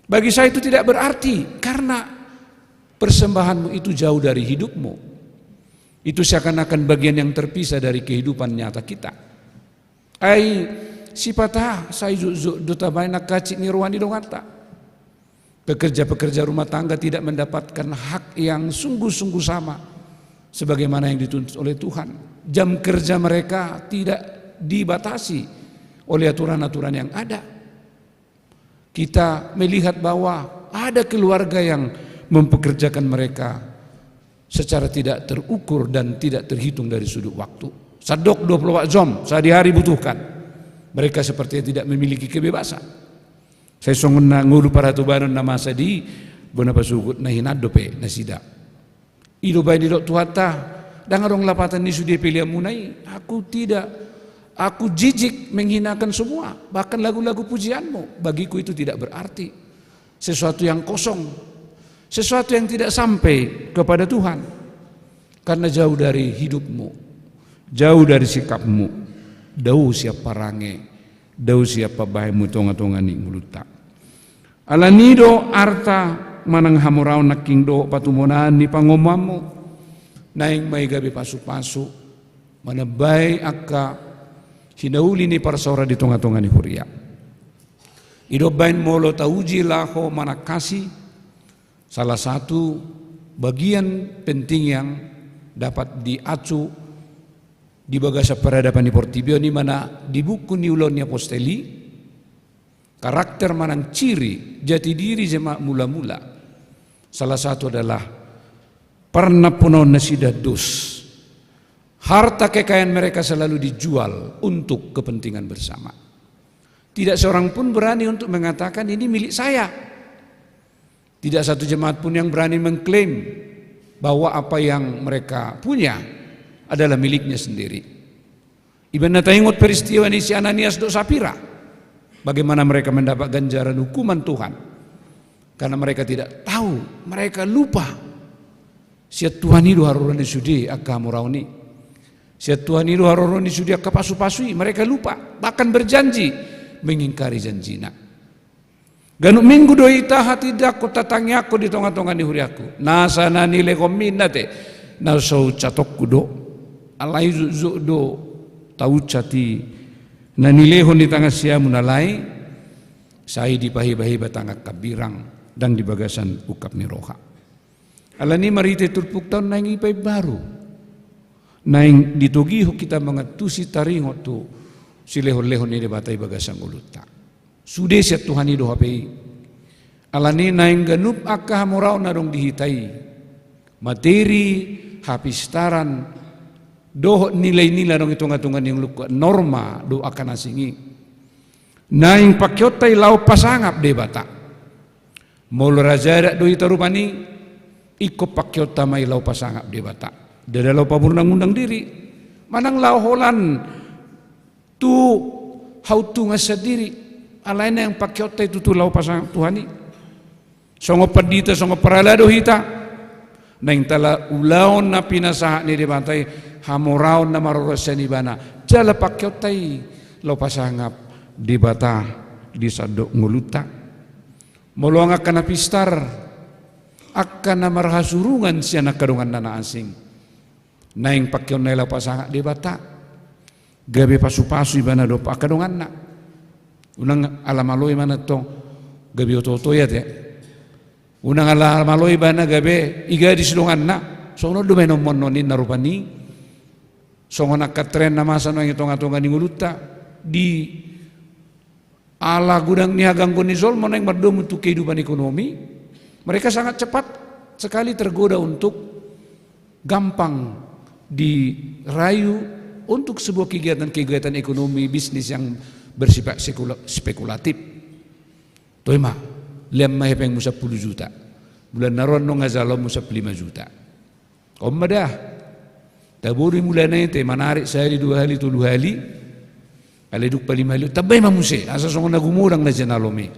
Bagi saya itu tidak berarti, karena persembahanmu itu jauh dari hidupmu. Itu seakan-akan bagian yang terpisah dari kehidupan nyata kita. Ai sipata sai jotjot do tabaen angka hansit ni roha ni donganta. Pekerja-pekerja rumah tangga tidak mendapatkan hak yang sungguh-sungguh sama sebagaimana yang dituntut oleh Tuhan. Jam kerja mereka tidak dibatasi oleh aturan-aturan yang ada. Kita melihat bahwa ada keluarga yang mempekerjakan mereka secara tidak terukur dan tidak terhitung dari sudut waktu. Sandok dua puluh empat jam, sehari-hari butuhkan. Mereka sepertinya tidak memiliki kebebasan. Sai songon na ngolu parhatobanon na masa di bona pasogit na hinan dope nasida. I do baen didok Tuhanta: Ndang adong lapatan ni sude peleanmuna i. Aku tidak, aku jijik menghinakan semua, bahkan lagu-lagu pujianmu. Bagiku itu tidak berarti. Sesuatu yang kosong. Sesuatu yang tidak sampai kepada Tuhan. Karena jauh dari hidupmu, jauh dari sikapmu, dao sian parange, dao sian pambahenmu tonga-tonga ni ngolunta. Alani do arta manang hamoraon nangkin dohot patumonaan ni pangomoanmu, naeng ma i gabe pasu-pasu, manambai angka hinauli ni parsaoran di tonga-tonga ni huria. I do umbahen molo tauji laho manangkasi, salah satu bagian penting yang dapat diacu di bagasan peradaban ni portibi on i ma na di buku ni Ulaon ni Apostel i, karakter manang ciri jati diri jemaat mula-mula. Salah satu adalah parnampunaon nasida dos. Harta kekayaan mereka selalu dijual untuk kepentingan bersama. Tidak seorang pun berani untuk mengatakan, "Ini milik saya." Tidak satu jemaat pun yang berani mengklaim bahwa apa yang mereka punya adalah miliknya sendiri. Iba na taingot peristiwa ni si Ananias dohot Sapira, bagaimana mereka mendapat ganjaran hukuman Tuhan. Karena mereka tidak tahu, mereka lupa. Sian Tuhan i do haroroan ni sude angka hamoraon i. Sian Tuhan i do haroroan ni sude angka pasu-pasu i, mereka lupa, bahkan berjanji mengingkari janjina. Ganup minggu do hita hatindangkon, tatangiangkon di tonga-tonga ni huriangku. Nasa na nilehonmi, inna, ate, na so uncatongku do. Alai jotjot do tauncati na nilehon di tangan siamun, alai sai dipahebaheba tangan hambirang, ndang di bagasan ungkap ni roha. Alani i marhite turpukta on naeng ipaimbaru, naeng ditogihon hita mangantusi taringot tu silehonlehon ni Debata i bagasan ngolunta. Sude sian Tuhan i do hape i. Alani i naeng ganup angka hamoraon na adong di hita i, materi hapistaran dohot nilai-nilai na adong di tonga-tonga ni ngolungku, norma dohot angka na asing i, naeng pakeonta i laho pasangap Debata. Molo raja adat do hita rupani, ingkon pakeonta ma i laho pasangap Debata. Ndada laho pamurnang-urnang diri, manang laho holan tu hauntungan sandiri, alai naeng pakeonta i tutu laho pasangap Tuhan i. Songon pandita, songon parhalado hita, naeng talar ulaon na pinasahat ni Debata i, hamoraon na marorot sian Ibana, jala pakeonta i laho pasangap Debata di sandok ngolunta. Molo angka na pistar, angka na marhasurungan sian angka donganna na asing, naeng pakeonna i laho pasangap Debata, gabe pasu-pasu ibana dohot angka donganna. Unang ala malo ibana tong gabe oto-oto i, ate. Unang ala malo ibana gabe igadis donganna. Songon on do baenon monnon ninna rupani. Songon angka tren na masa nuaeng di tonga-tonga ni ngolunta, di ala godang ni hagangguan ni jolma naeng mardomu tu kehidupan ekonomi, mereka sangat cepat sekali tergoda untuk gampang dirayu untuk sebuah kegiatan-kegiatan ekonomi bisnis yang bersifat sekula-, spekulatif. Toe ma, lean ma hepengmu sampulu juta. Bulan na ro annon nga jaloonmu sampulu lima juta. On ma da. Tabo do i mulana i, ate, manarik sahali, dua hali, tolu hali. Alai dung palima hali, tambai ma muse, asa songon na gumodang na jinalom i.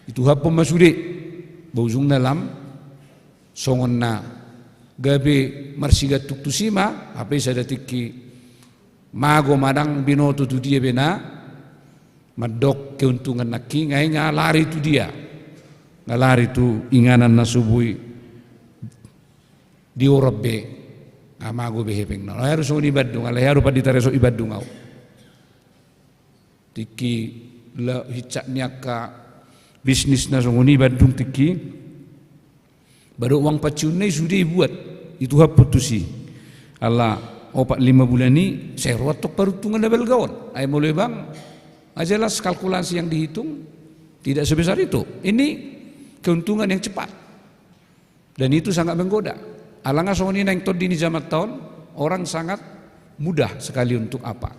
Ituhaphon ma sude. Ba ujungna lam songon na gabe marsigantung tusi ma, hape sada tingki mago ma, ndang binoto tu dia be na mandok keuntungan nangkin, ai nga lari tu dia? Nga lari tu inganan na so boi diorop be, nga mago be hepengna. Nga hea do songon i Bandung, alai hea do pandita resort i Bandung au. Tingki la hinsat ni angka bisnis na songon i Bandung tingki. Ba dohot uang pensiunna i sude ibuat, ituhaphon tusi. Ala opat lima bulan i, sai ro antong paruntungan na balga on. Ai molo i bang, nga jelas kalkulasi yang dihitung tidak sebesar itu. Ini keuntungan yang cepat. Dan itu sangat menggoda. Ala nga songon i naeng tondi ni jamanta on, orang sangat mudah sekali untuk apa?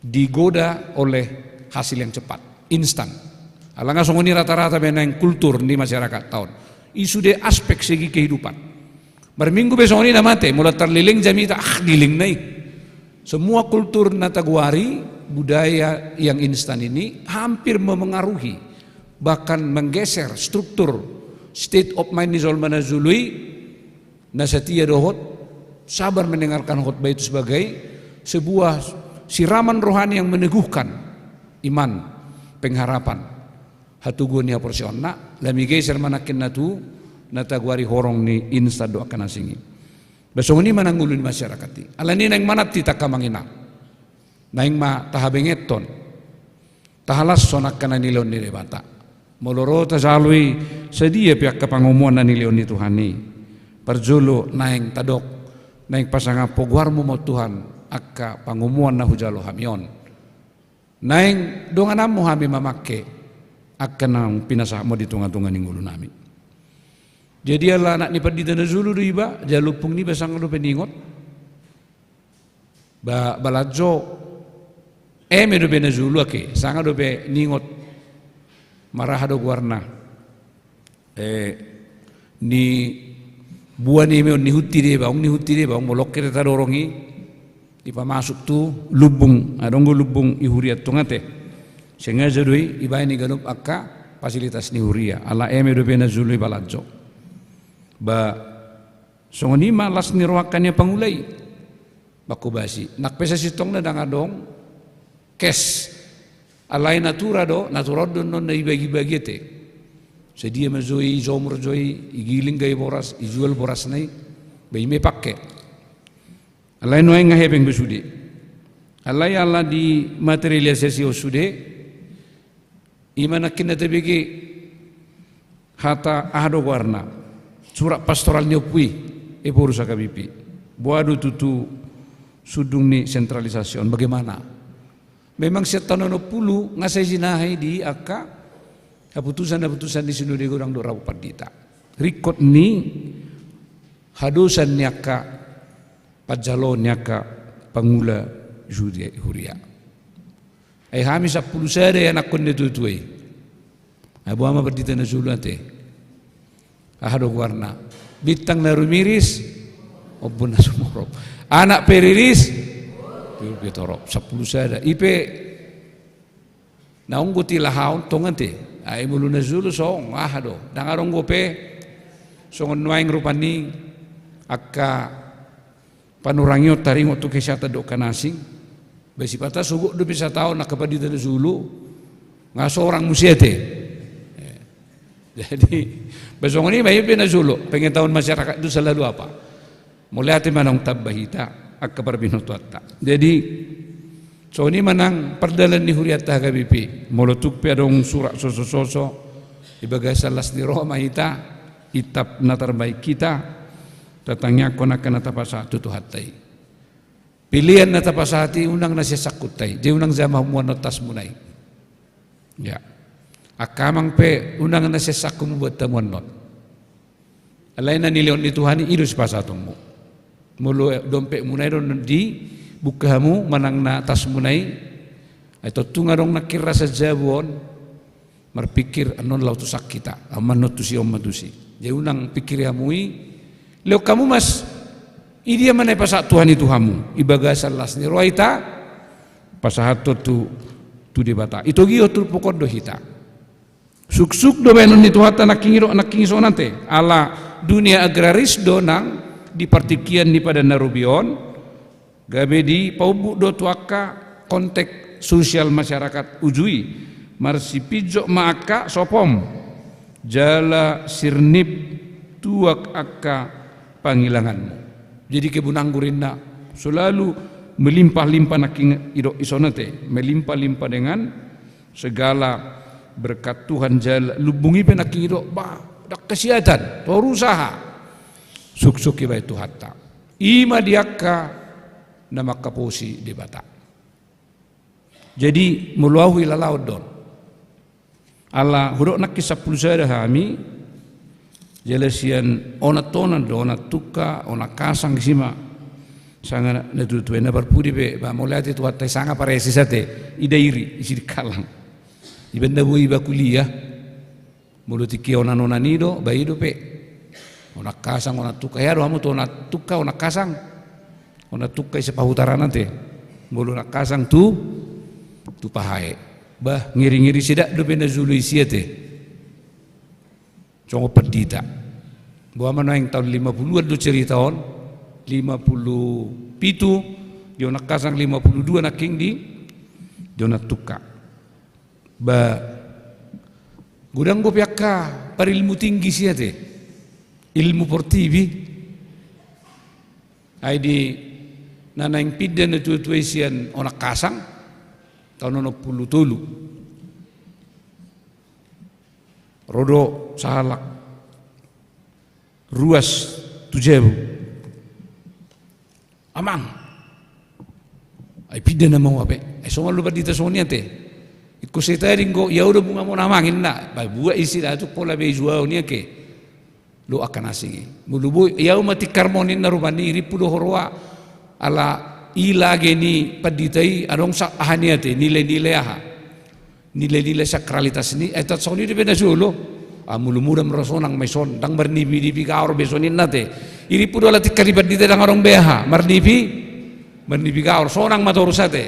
Digoda oleh hasil yang cepat, instan. Ala nga songon i rata-rata be naeng kultur ni masyarakatta on. I sude aspek segi kehidupan. Marminggu be songon i na mate, molo tarleleng jamita, ah, dilengna i. Semua kultur na tagoari budaya yang instan ini hampir memengaruhi, bahkan menggeser struktur state of mind ni jolma na jolo i, na setia dohot sabar mendengarkan khotbah itu sebagai sebuah siraman rohani yang meneguhkan iman, pengharapan, hatoguon ni haporseaonna, lam igeser ma nangkin na tu na tagoari horong ni instan dohot angka na asing i. Ba songon i ma nang ngolu ni masyarakat i. Alani i naeng manat hita angka amang inang. Naeng ma tahabengethon, tahalashon angka na nilehon ni Debata. Molo ro tajalo i, sadia pe angka pangomoan na nilehon ni Tuhan i. Parjolo naeng tadok, naeng pasangapho goarmu ma on Tuhan, angka pangomoan na hujalo hami on. Naeng dongananmu hami mamangke angka naung pinasahatmu di tongatonga ni ngolunami. Jadi ala anak ni pandita na jolo do iba, jala ompung niba sanga dope niingot. Ba, Balanjo, eme dope na jolo ake, sanga dope niingot. Maraha do goarna. Eh, ni bua ni eme on, ni hunti deba, ong ni hunti deba, ong molo ong ke tadorong i, dipamasuk tu lumbung, adong do lumbung i huria antong ate. Sengaja do i, ibaen i ganup angka fasilitas ni huria, ala eme dope na jolo i Balanjo. Ba, songon i ma las ni roha angka na pangula i. Manghobasi. Nang pe sasintongna ndang adong cash. Alai natura do, natura on do annon na ibagibagi ate. Sadia ma jo i, ijomur jo i, igiling gabe boras, ijual borasna i. Ba i ma ipangke. Alai nuaeng nga hepeng be sude. Alai ala dimaterialisasion sude, i ma nangkin na tabege hata, aha do goarna, surat pastoral ni ompu i, Ephorus H K B P. Boha do tutu sundung ni sentralisasi on, bagaimana? Memang sian taon onom pulu nga sai jinahai di angka haputusan-haputusan ni Sinode Godang dohot Rabu Pandita. Ringkot ni hadosan ni angka panjaloon ni angka pangula huria, huria. Ai hami sampulu sada i anakkon ni natua-tua i. Ai boha ma pandita na jolo ate? Aha do goarna? Bintang na rumiris, ombun na sumorop. Anak pe riris, tiur pe torop. Sampulu sada. I pe naung go tilahaon tong ate. Ai molo na jolo song, aha do? Ndang adong dope songon nuaeng rupani angka panurangion taringot tu kesehatan dohot angka na asing. Ba sipata sogot dope sataon angka pandita na jolo, nga sorang muse ate. Eh, jadi, ba songon i ma i pe na jolo, pengetahuan masyarakat itu selalu apa? Mauliate ma naung tamba hita angka parbinotoanta. Jadi, songon i ma nang pardalan ni hurianta H K B P. Molo tung pe adong surat sosososo, di bagasan las ni roha ma hita, itap na tarbaen hita, tatangiangkon angka na tapasahat tu Tuhanta i. Pelean na tapasahat i unang na sian sangkunta i, jadi unang jamah hamu annon tasmuna i. Ya. Angka amang pe unang na sian sangkunmu buat hamu annon. Alai na nilehon ni Tuhan i, i do sipasahatonmu. Molo dompetmuna i do annon dibuka hamu manang na tasmuna i, ai tontu nga adong nangkin rasa jabu on. Marpikir annon laho tusi hita, on ma annon tusi, on ma tusi. Jadi unang pikiri hamu i, lehon hamu ma, i dia ma na ipasahat Tuhan i tu hamu, i bagasan las ni roha hita pasahathon tu, tu Debata. Itogihon turpuk on do hita. Suksuk do baenon ni Tuhanta nangkin i dohot nangkin i songon ate. Ala dunia agraris do nang di partingkian ni Padan na Robi on, gabe dipaumbuk do tu angka konteks sosial masyarakat uju i, marsipinjot ma angka sopom, jala sirnip tuak angka pangilanganmu. Jadi kebun anggur inna selalu melimpah-limpah, nangkin i do i songon ate, melimpah-limpah dengan segala berkat Tuhan, jala lumbung i pe nangkin i do, bah, ndang kasiatan, toru usaha. Suksuk ibaen Tuhanta. I ma di angka na mangkaposi Debata. Jadi molo ahu ilalaon do on. Ala hudok nangkin sampulu sada hami, jala sian onan-onan do, onan tungka, onan kasang, disi ma sanga na tuatua i na parpudi pe, ba mauliate Tuhanta i, sanga paresis ate, i Dairi, i Sidikalang. Iba na boi iba kuliah. Molo tingki onan-onan i do, ba i dope. Onan kasang, onan tungka. Hea do hamu tu onan tungka, onan kasang. Onan tungka i sapahutaran ate. Molo onan kasang tu, tu pahae. Bah, ngeri-ngeri, sedap dope na jolo i, sia ate. Songon pandita. Boha ma nuaeng taon lima puluhan do cerita on, lima puluh pitu, di Onan Kasang, lima puluh dua nangkin di, di Onan Tungka. Ba, godang dope angka parilmu tinggi sia te. Ilmu portibi. Ai di na naeng pinda natuatua i sian Onan Kasang, taon onom puluh tolu. Ro do sahalak ruas tu jabu. Amang. Ai pinda nama au hape. Ai songon lu pandita songon i ate. Ingkon sai tading do, ia au do bungamon amang inna. Ba buat isi da tu pola be jual ni ake. Lo angka na asing i. Molo boi, ia au ma tingkarmon inna rupani, irimpu do huroha. Ala i lage ni pandita i, adong sa aha ni ate, nilai-nilai aha. Nilai-nilai sakralitas ni, eh, tat songon i dope na jolo. Ah, molo mura mura sonang ma i son, ndang marnipi-nipi gaor be songon i ate. Irimpu do ala tingkar ni pandita ndang adong be aha, marnipi, marnipi gaor, sonang ma torus ate.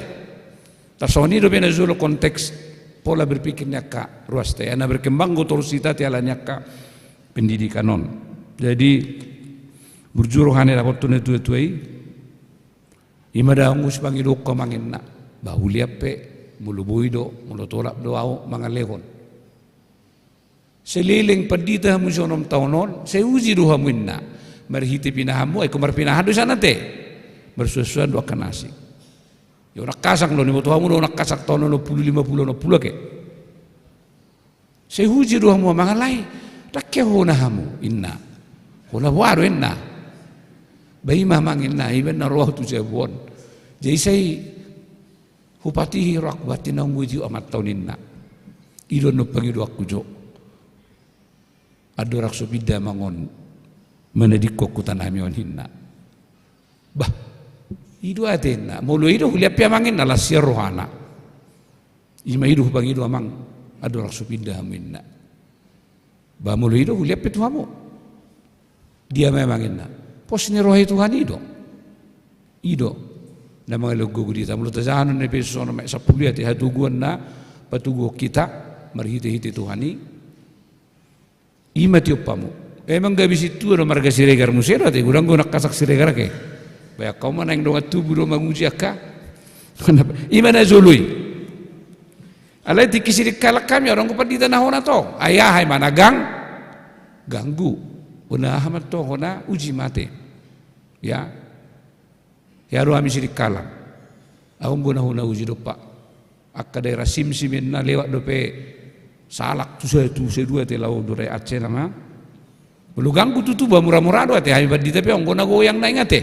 Tat songon i dope na jolo konteks pola berpikir ni angka ruas te. Ai na berkembang do torus hita te ala ni angka pendidikan on. Jadi, burju rohana dapothon natuatua i. I ma da anggo sipangidoanku amang inna. Ba hulean pe, molo boi do, molo tolap do au mangalehon. Saleleng pandita hamu sian onom taon on, sai uji do hamu inna. Marhite pinahanmu, ai ingkon marpinahan do sian ate. Marsuansuan do angka na asing. Ia Onan Kasang do, niboto hamu do Onan Kasang taon onom puluh lima puluh onom puluh ake. Sai uji do hamu amang, alai ndang hea hona hamu inna. Hona boha do inna. Ba i ma amang inna, i ma na ro au tu jabu on. Jadi sai hupatihi rohangku, hupatihi na unggu i tu amanta on inna. I do annon pangidoanku jo. Andorang so pinda amang on manadingkon huta nami on inna. Bah, i do ate inna. Molo i do hulean pe amang inna, las sian rohana. I ma i do hupangido amang, andorang so pinda hamu inna. Ba molo i do hulean pe tu hamu. Dia ma amang inna. Pos ni roha ni Tuhan i do. I do. Na mangalehon gogo di hita, molo tajaha annon na i pe songon sampulu i ate, hatoguan na patoguhon hita marhitehite Tuhan i. I ma tiop hamu. Emang gabe sintua do marga Siregar muse do ate, godang do Onan Kasang Siregar ake. Ba angka on ma naeng dongan tubu do manguji angka. I ma na jolo i. Alai tingki Sidikalang hami, adong do pandita na hona tong. Ai aha i ma na gang, ganggu. Hona aha ma tong, hona uji ma ate. Ya. Ia do hami Sidikalang. Adong do na hona uji dompak. Angka daerah Simsim inna lewat dope sahalak tu sa, tu sadua ate, laho do daerah Aceh nama. Molo ganggu tutu ba muramura do ate, hami pandita pe adong do na goyang naeng ate.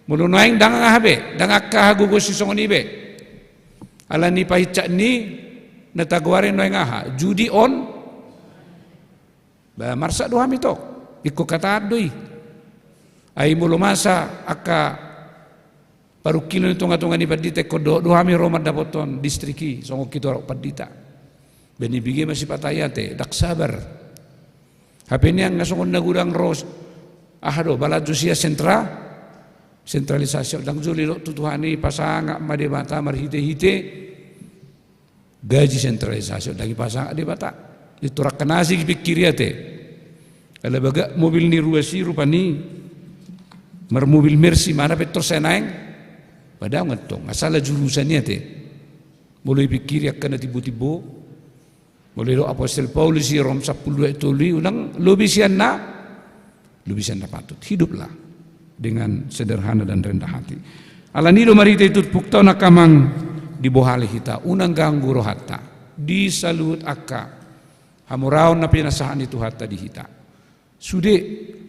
Molo naeng ndang aha be, ndang angka hagogoon sisongon i be. Ala ni pahinsat ni na tagoari naeng aha, judi on. Ba marsak do hami tong, ingkon hataon do i. Ai molo masa angka parungkilon di tongatonga ni pandita, ingkon dohot do hami ro mandapothon distrik i songon hita roha pandita. Ba nibege ma sipata i ate, ndang sabar. Hape nian nga songon na godang ro, aha do, balanjo sian sentra, sentralisasi, ndang jolo didok tu Tuhan i, pasangap ma Debata marhitehite gaji sentralisasi, ndang dipasangap Debata. Di torang na asing dipingkiri ate. Ala bagak mobil ni ruas i rupani marmobil Mercy, mana pe tor sai naeng. Padahal nga tong, nga salah jurusan i ate. Molo dipingkiri angka na timbotimbo. Molo didok apostel Paulus i Rom sampulu dua ayat tolu i, unang lobi sian na, lobi sian na patut. Hiduplah dengan sederhana dan rendah hati. Ala ni i do marhite turpukta on angka amang, dibohali hita, unang ganggu rohanta di saluhut angka hamoraon na pinasahat ni Tuhanta di hita. Sude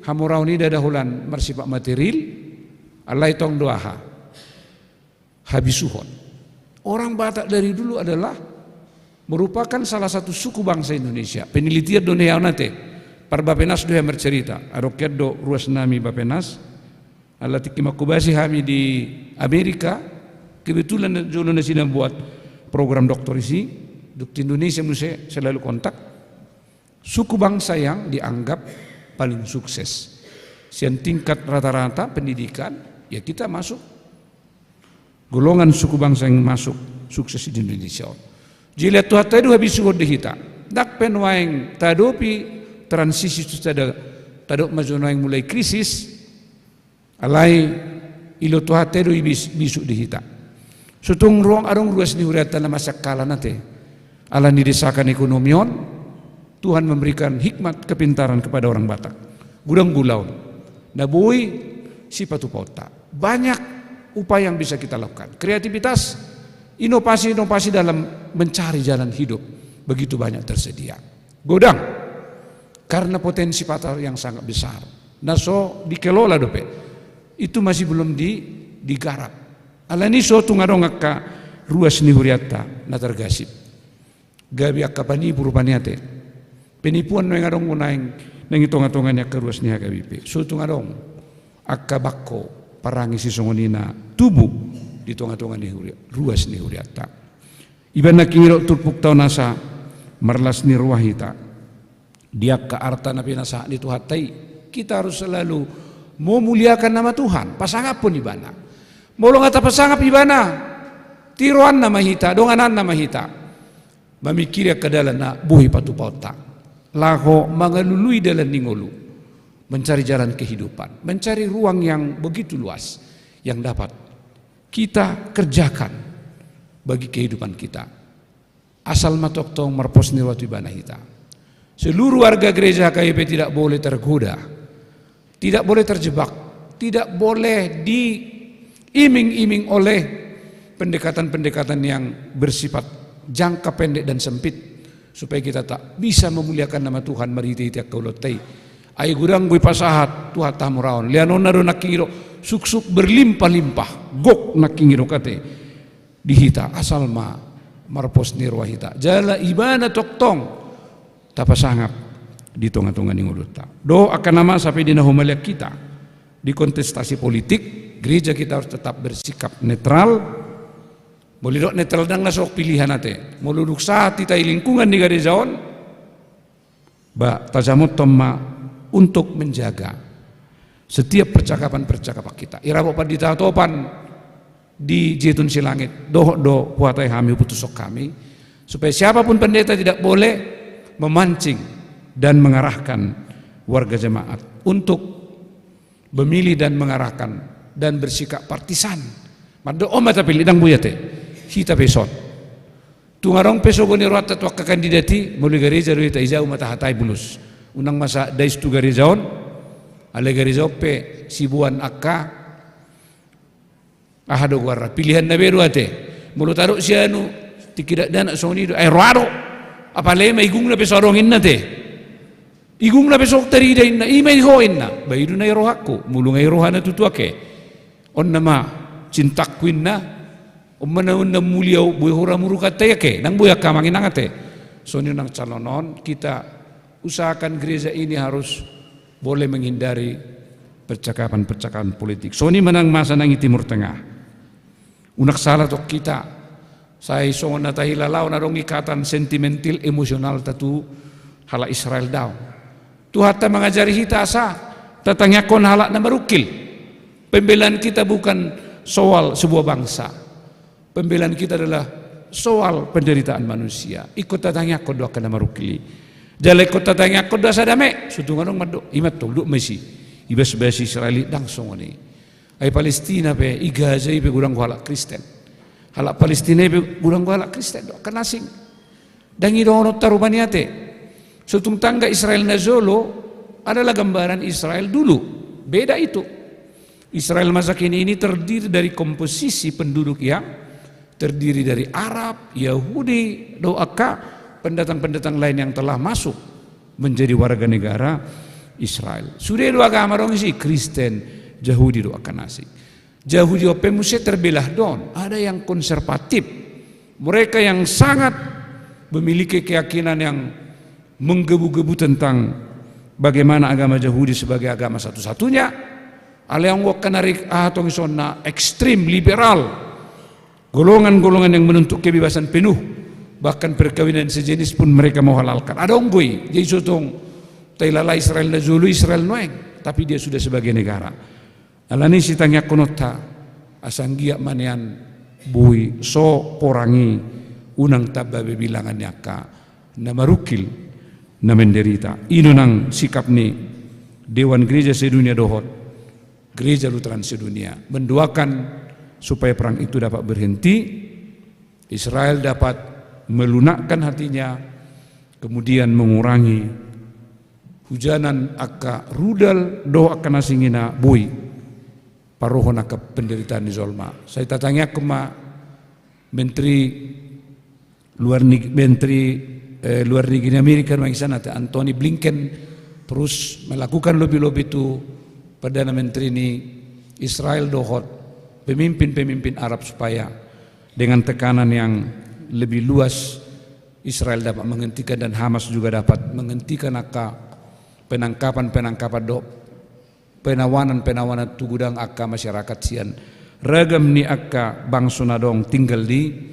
hamoraon i ndada holan marsipat materil, alai tong do aha, habisuhon. Orang Batak dari dulu adalah merupakan salah satu suku bangsa Indonesia. Penelitian do na hian ate. Parbapenas do hian marcerita. Adong hian do ruas nami Bapenas. Ala tingki manghobasi hami di Amerika, kebetulan jolo nasida membuat program doktor disi, dung tu Indonesia muse selalu kontak. Suku bangsa yang dianggap paling sukses. Sian tingkat rata-rata pendidikan, ya kita masuk golongan suku bangsa yang masuk sukses di Indonesia on. Jadi lehon Tuhanta i do habisuhon di hita. Ndang pe nuaeng tahadopi transisi tu sada, tadok ma jo nuaeng mulai krisis. Alai ilo Tuhanta do i bis-, bisuk di hita. So tung ruang adong ruas ni hurianta na masiangkalan ate. Ala ni desakan ekonomi on, Tuhan memberikan hikmat kepintaran kepada orang Batak. Godang ulaon na boi sipatupaonta. Banyak upaya yang bisa kita lakukan. Kreativitas, inovasi-inovasi dalam mencari jalan hidup begitu banyak tersedia. Godang. Karena potensi pasar yang sangat besar. Na so dikelola dope. Itu masih belum di-, digarap. Alani so tung adong angka ruas ni hurianta na targasip. Gabe angka panipu rupani ate. Penipuan nuaeng adong nuaeng nang i tonga-tonga ni angka ruas ni H K B P. So tung adong angka bangko parange sisongon i na tubu di tonga-tonga ni huria-, ruas ni hurianta. Iba nangkin i do turpukta on asa marlas ni roha hita. Di angka arta na pinasahat ni Tuhanta i, kita harus selalu memuliakan nama Tuhan, pasangaphon Ibana. Molo nga tapasangap Ibana, tiroanna ma hita, dongananna ma hita. Mamingkiri angka dalan na boi patupaonta. Laho mangalului dalan ni ngolu. Mencari jalan kehidupan. Mencari ruang yang begitu luas yang dapat kita kerjakan bagi kehidupan kita. Asal ma tongtong marpos ni roha tu Ibana hita. Seluruh warga gereja H K B P tidak boleh tergoda, tidak boleh terjebak, tidak boleh diiming-iming oleh pendekatan-pendekatan yang bersifat jangka pendek dan sempit, supaya kita tak bisa memuliakan nama Tuhan marhite-hite angka ulaonta i. Ai godang do i pasahat Tuhanta hamoraon. Leanonna do nangkin i do suksuk berlimpah-limpah, gok nangkin i do ate. Di hita, asal ma marpos ni roha hita. Jala Ibana tongtong tapasangap di tonga-tonga ni ngolunta. Dohot angka na masa pe di na humaliang hita di kontestasi politik, gereja kita harus tetap bersikap netral. Molo didok netral, ndang na so pilihan ate. Molo dung sahat hita di lingkungan ni gareja on, ba, tajamothon ma untuk menjaga setiap percakapan-percakapan kita. Ira bo pandita Topan di Jetun Silangit, dohot do huhatai hami, huputushon hami, supaya siapapun pendeta tidak boleh memancing dan mengarahkan warga jemaat untuk memilih dan mengarahkan dan bersikap partisan. Mandok on ma tapillit, ndang boi ate. Hita pe dison. Tung adong pe sogo ni rohanta tu angka kandidat i, molo di gareja do hita, i jau ma tahatai bulus. Unang masa dais tu gareja on, alai gareja on pe siboan angka, aha do goarna, pilihanna be do ate. Molo tadok si anu, tingki dakdanak songon i do, ai roha do. Apala i ma igungna pe so adong inna ate. Igungna pe so tarida inna, i ma i ho inna. Ba i do na i rohangku, molo nga i rohana tutu ate. On nama cintangku inna, on ma na, on na mulia, boi hurang muruk ate ake, ndang boi angka amang inang ate. Songon i unang calon on, kita usahakan gereja ini harus boleh menghindari percakapan-percakapan politik. Songon i ma nang masa nang i Timur Tengah. Unang sala tong hita, sai songon na tahilala on adong ikatan sentimental emosionalta tu halak Israel, daong. Tuhanta mangajari hita asa tatangiangkon halak na marungkil. Pembelaan kita bukan soal sebuah bangsa. Pembelaan kita adalah soal penderitaan manusia. Ingkon tatangiangkon do angka na marungkil i. Jala ingkon tatangiangkon do asa dame. So tung adong mandok, i ma tong, dok ma disi. Ibasbasi Israel i, ndang songon i. Ai Palestina pe, i Gaza i pe godang do halak Kristen. Halak Palestina i pe godang do halak Kristen, do angka na asing. Ndang i dohononta rupani ate. So tung tangga Israel na jolo adalah gambaran Israel dulu. Beda itu. Israel masa kini ini terdiri dari komposisi penduduk yang terdiri dari Arab, Yahudi, do angka pendatang-pendatang lain yang telah masuk menjadi warga negara Israel. Sude do agama adong disi, Kristen, Jahudi, do angka na asing. Jahudi on pe muse terbelah do on, ada yang konservatif. Mereka yang sangat memiliki keyakinan yang menggebu-gebu tentang bagaimana agama Jahudi sebagai agama satu-satunya. Alai anggo angka na rik, aha tong isonna, ekstrim, liberal. Golongan-golongan yang menuntut kebebasan penuh, bahkan perkawinan sejenis pun mereka mau halalkan. Adong do i, jadi so tung tahilala Israel na jolo, Israel nuaeng, tapi dia sudah sebagai negara. Alani i sitangiangkononta, asa anggiat ma nian boi so porang i, unang tamba be bilangan ni angka na marungkil. na menderita. I do nang sikap ni Dewan Gereja Sedunia dohot Gereja Lutheran Sedunia, mendoakan supaya perang itu dapat berhenti, Israel dapat melunakkan hatinya, kemudian mengurangi hujanan angka rudal dohot angka na singina boi parohon angka penderitaan ni jolma. Sai tatangiangkon ma Menteri luar neg-, Menteri, eh, luar negeri ni Amerika, nuaeng i sana, Antony Blinken, terus melakukan lobby-lobby tu Perdana Menteri ni Israel dohot pemimpin-pemimpin Arab supaya dengan tekanan yang lebih luas Israel dapat menghentikan dan Hamas juga dapat menghentikan angka penangkapan-penangkapan dohot penawanan-penawanan tu godang angka masyarakat sian ragam ni angka bangso na adong tinggal di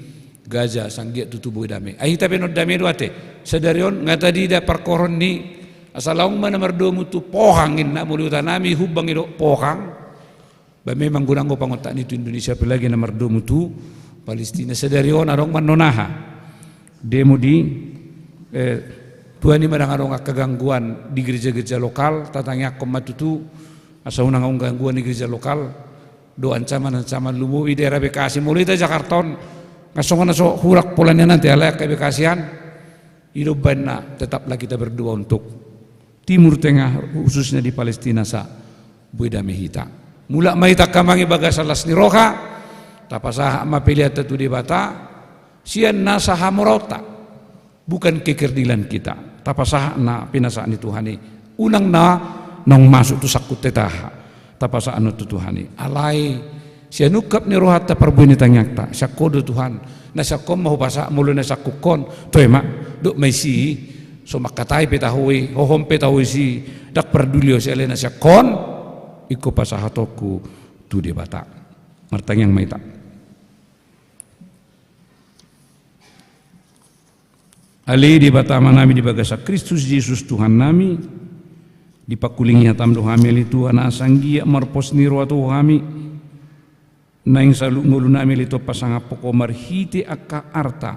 Gaza, sanggiat tutu boi dame. Ai hita pe nuaeng dame do ate. Sadari on nga tadida parkorhon ni, asa laung ma na mardomu tu Pohang inna, molo huta nami Humbang i do Pohang. Ba memang godang do pangontak ni tu Indonesia, apalagi na mardomu tu Palestina. Sadari on adong ma annon aha, demo di, eh, tua ni ma ndang adong angka gangguan di gereja-gereja lokal, tatangiangkon ma tutu asa unang adong gangguan di gereja lokal, dohot ancaman-ancaman lumobi daerah Bekasi. Molo hita Jakarta on nga songon na so hurang pola nian ate, alai angka Bekasi an, i do umbahen na tetaplah kita berdoa untuk Timur Tengah, khususnya di Palestina, asa boi dame hita. Mulak ma hita angka amang i bagasan las ni roha, tapasahat ma peleanta tu Debata sian nasa hamoraonta, bukan kekerdilan kita. Tapasahat na pinasahat ni Tuhan i, unang na naung masuk tu sangkut hita aha, tapasahat annon tu Tuhan i. Alai sian ungkap ni rohanta, parbue ni tangiangta, sian Ho do Tuhan. Na sian Ho ma hupasahat, molo na sian hukon, toe ma, dok ma disi, so mangkatai pe tahu i, hohom pe tahu disi, ndang parduli ho disi, alai na sian Ho ingkon pasahatonku tu Debata. Martangiang ma hita. Ale Debata Amanami di bagasan Kristus Jesus Tuhannami, dipangkulingi hataM do hami ale Tuhan, asa anggiat marpos ni roha tu Ho hami, naeng saluhut ngolunami ale Tuhan pasangaphon Ho marhite angka arta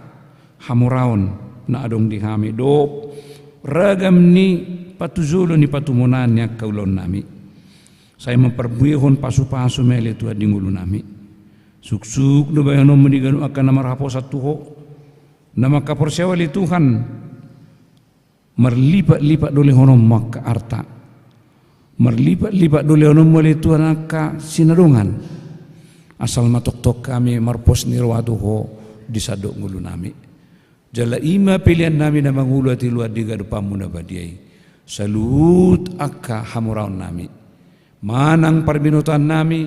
hamoraon na adong di hami, dohot ragam ni patujolo ni patumonaan ni angka ulaonnami. Sai mamparbuehon pasupasu ma i ale Tuhan di ngolunami. Suksuk do bahenonmu di ganup angka na marhaposan tu Ho, na mangkaporseai Ho ale Tuhan, marlipatlipat do lehononmu angka arta. Marlipatlipat do lehononmu ale Tuhan angka sinadongan. Asal ma tongtong hami marpos ni roha tu Ho di sandok ngolunami. Jala i ma peleannami na mangolu hatiluan di ganupanmu na badia i, saluhut angka hamoraonnami. Manang parbinotoannami,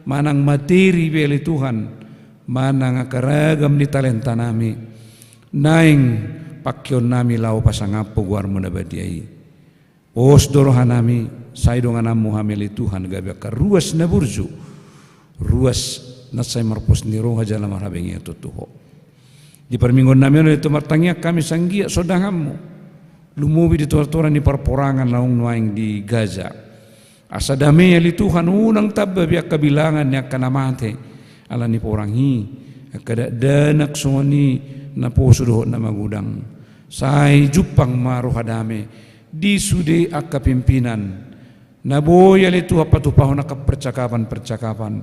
manang materi pe ale Tuhan, manang angka ragam ni talentanami, naeng pangkeonnami laho pasangaphon goarmu na badia i. Pos do rohanami, sai dongananmu hami ale Tuhan, gabe angka ruas na burju, ruas na sai marpos ni roha jala marhabengeton tu Ho. Di parmingguonnami on ale Tuhan martangiang hami asa anggiat sondanganmu lumobi di tongatonga ni parporangan naung nuaeng di Gaza. Asa dame ale Tuhan, unang tamba be angka bilangan ni angka na mate ala ni porang i, angka dakdanak songon i, naposo dohot na magodang. Sai jumpang ma roha dame di sude angka pimpinan na boi ale Tuhan patupahon angka percakapan-percakapan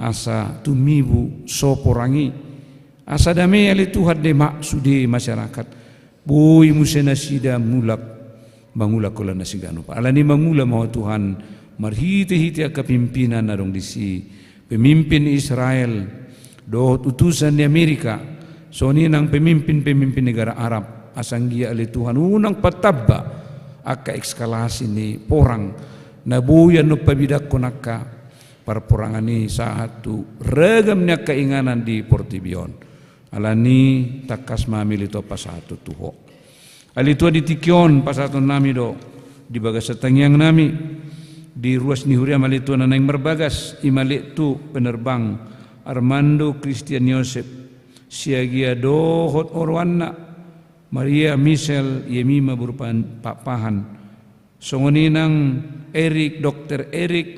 asa tumibu so porang i. Asa dame ale Tuhan dame sude masyarakat. Boi muse nasida mulak mangula holan na siganup. Alani i mangula ma Ho Tuhan marhitehite angka pimpinan na adong disi, pemimpin Israel dohot utusan ni Amerika, songon i nang pemimpin-pemimpin negara Arab, asa anggiat ale Tuhan unang patamba angka eskalasi ni porang na boi annon pabidangkon angka parporangan i sahat tu ragam ni angka inganan di portibi on. Alani i tangkas ma hami ale Tuhan pasahathon tu Ho. Ale Tuhan, di tingki on pasahatonnami do di bagasan tangiangnami di ruas ni huriaM ale Tuhan na naeng marbagas, i ma ale Tuhan penerbang Armando Christian Joseph Siagia dohot oroanna, Maria Michelle Yemima boru Pakpahan, songon i nang Erik, Dokter Erik,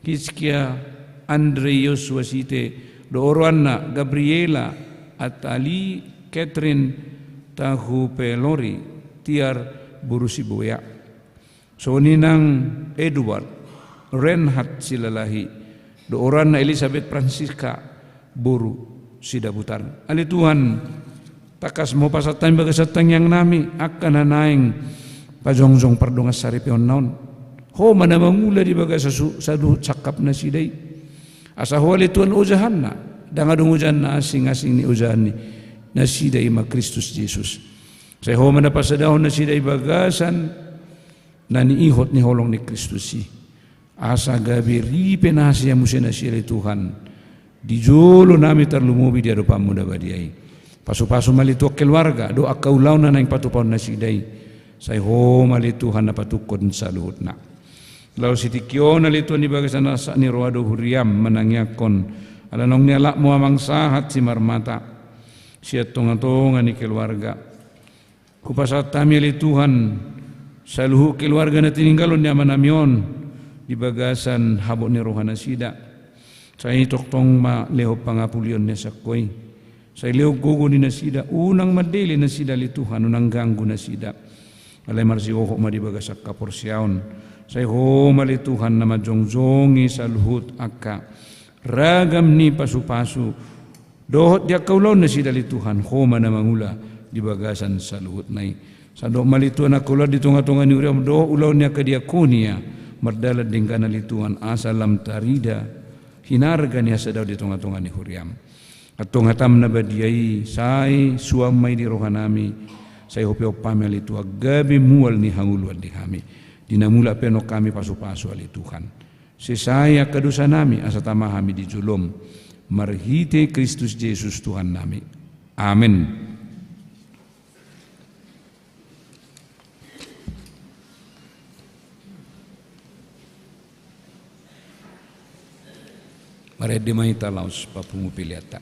Hizkia, Andre Yosua Site dohot oroanna, Gabriela, Atali, Catherine Tahupelori, Tiar boru Sibuea. Songon i nang Edward Reinhard Silalahi, dohot rohana Elisabet Francisca boru Sidabutar. Ale Tuhan, tangkas ma hupasahat hami bagasan tangiangnami angka na naeng pajongjong pardongansaripeonna on. Ho ma na mangula di bagasan su-, saluhut sangkap nasida i. Asa ho ale Tuhan ojahanna, ndang adong ojahan na asing, asing ni ojahan ni nasida i ma Kristus Jesus. Sai ho ma na pasadahon nasida i bagasan na niihot ni holong ni Kristus i. Asa gabe ripe na hasea muse nasida ale Tuhan di jolonami tarlumobi di adopanmu na badia i. Pasupasu ma ale Tuhan keluarga dohot angka ulaon na naeng patupahon nasida i. Sai ho ma ale Tuhan na patungkon saluhutna. Laos di tingki on ale Tuhan di bagasan arsak ni roha do huriam manangiangkon ala naung nialapmu amang sahat Simarmata sian tongatonga ni keluarga. Hupasahat hami ale Tuhan saluhut keluarga na tininggalhon ni amanami on di bagasan habot ni rohanasida. Sai tongtong ma lehon pangapulion ni sian ho i. Sai lehon gogo ni nasida, unang mandele nasida ale Tuhan, unang ganggu nasida. Alai marsihohot ma di bagasan haporseaon. Sai ho ma ale Tuhan na manjongjongi saluhut angka ragam ni pasupasu dohot di angka ulaon nasida ale Tuhan, ho ma na mangula di bagasan saluhutna i. Sai dohot ma ale Tuhan angka ulaon di tongatonga ni huriam dohot ulaon ni angka diakonia mardalan denggan ale Tuhan asa lam tarida hinarga ni hasadaon di tongatonga ni huriam. Antong hatam na badia i sai suan ma i di rohanami. Sai hupehon hami ale Tuhan gabe mual ni hangoluan di hami. Di na mulak pe annon hami pasupasu ale Tuhan. Sesai angka dosanami asa tama hami di jolom. Marhite Kristus Jesus Tuhannami. Amen. Marende ma hita laos papungu peleanta.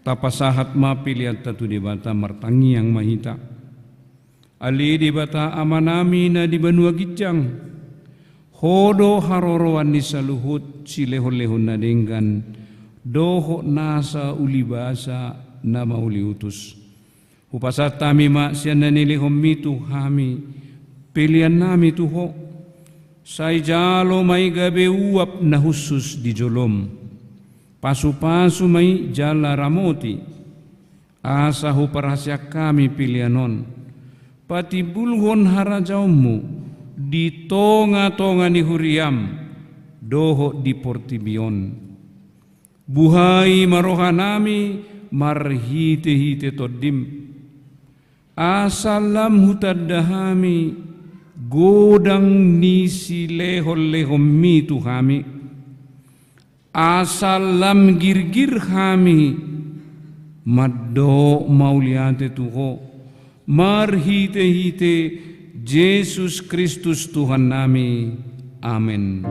Tapasahat ma peleanta tu Debata, martangiang ma hita. Ale Debata Amanami na di banua ginjang, Ho do haroroan ni saluhut silehonlehon na denggan dohot nasa ulibasa na mauliutus. Hupasahat hami ma sian na nilehonMi tu hami peleannami tu Ho. Sai jalo ma i gabe uap na hushus di joloM. Pasupasu ma i jala ramoti, asa huparhaseang hami pelean on patimbulhon harajaonMu di tongatonga ni huriaM dohot di portibi on. Buhai ma rohanami marhitehite TondiM, asa lam hutanda hami godang ni silehonlehonMi tu hami, asa lam girgir hami mandok mauliate tu Ho, marhitehite Jesus Kristus Tuhannami. Amen.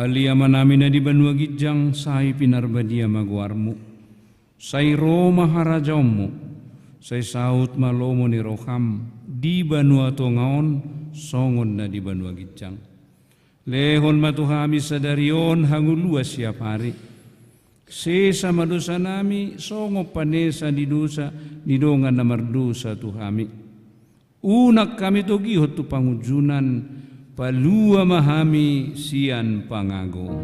Ale Amanami na di banua ginjang, sai pinarbadia ma goarMu. Sai ro ma harajaonMu. Sai saut ma lomo ni rohaM di banua tonga on songon na di banua ginjang. Lehon ma tu hami sadari on hangoluan siapari. Sesa ma dosanami songon panesa ni dosa ni dongan na mardosa tu hami. Unang hami togihon tu pangunjunan, palua ma hami sian pangago.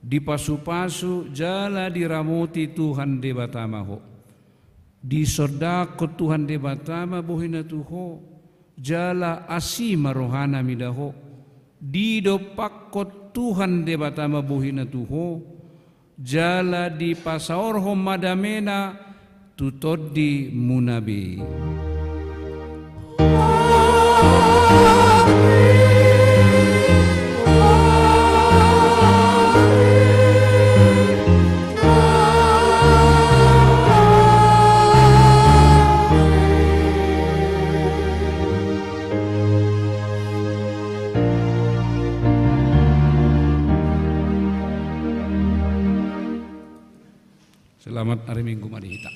Dipasupasu jala diramoti Tuhan Debata ma ho. Disondangkon Tuhan Debata ma bohina tu ho, jala asi ma rohana mida ho. Didompakkon Tuhan Debata ma bohina tu ho, jala dipasaorhon ma damena tu tondimuna be. Selamat hari Minggu ma di hita.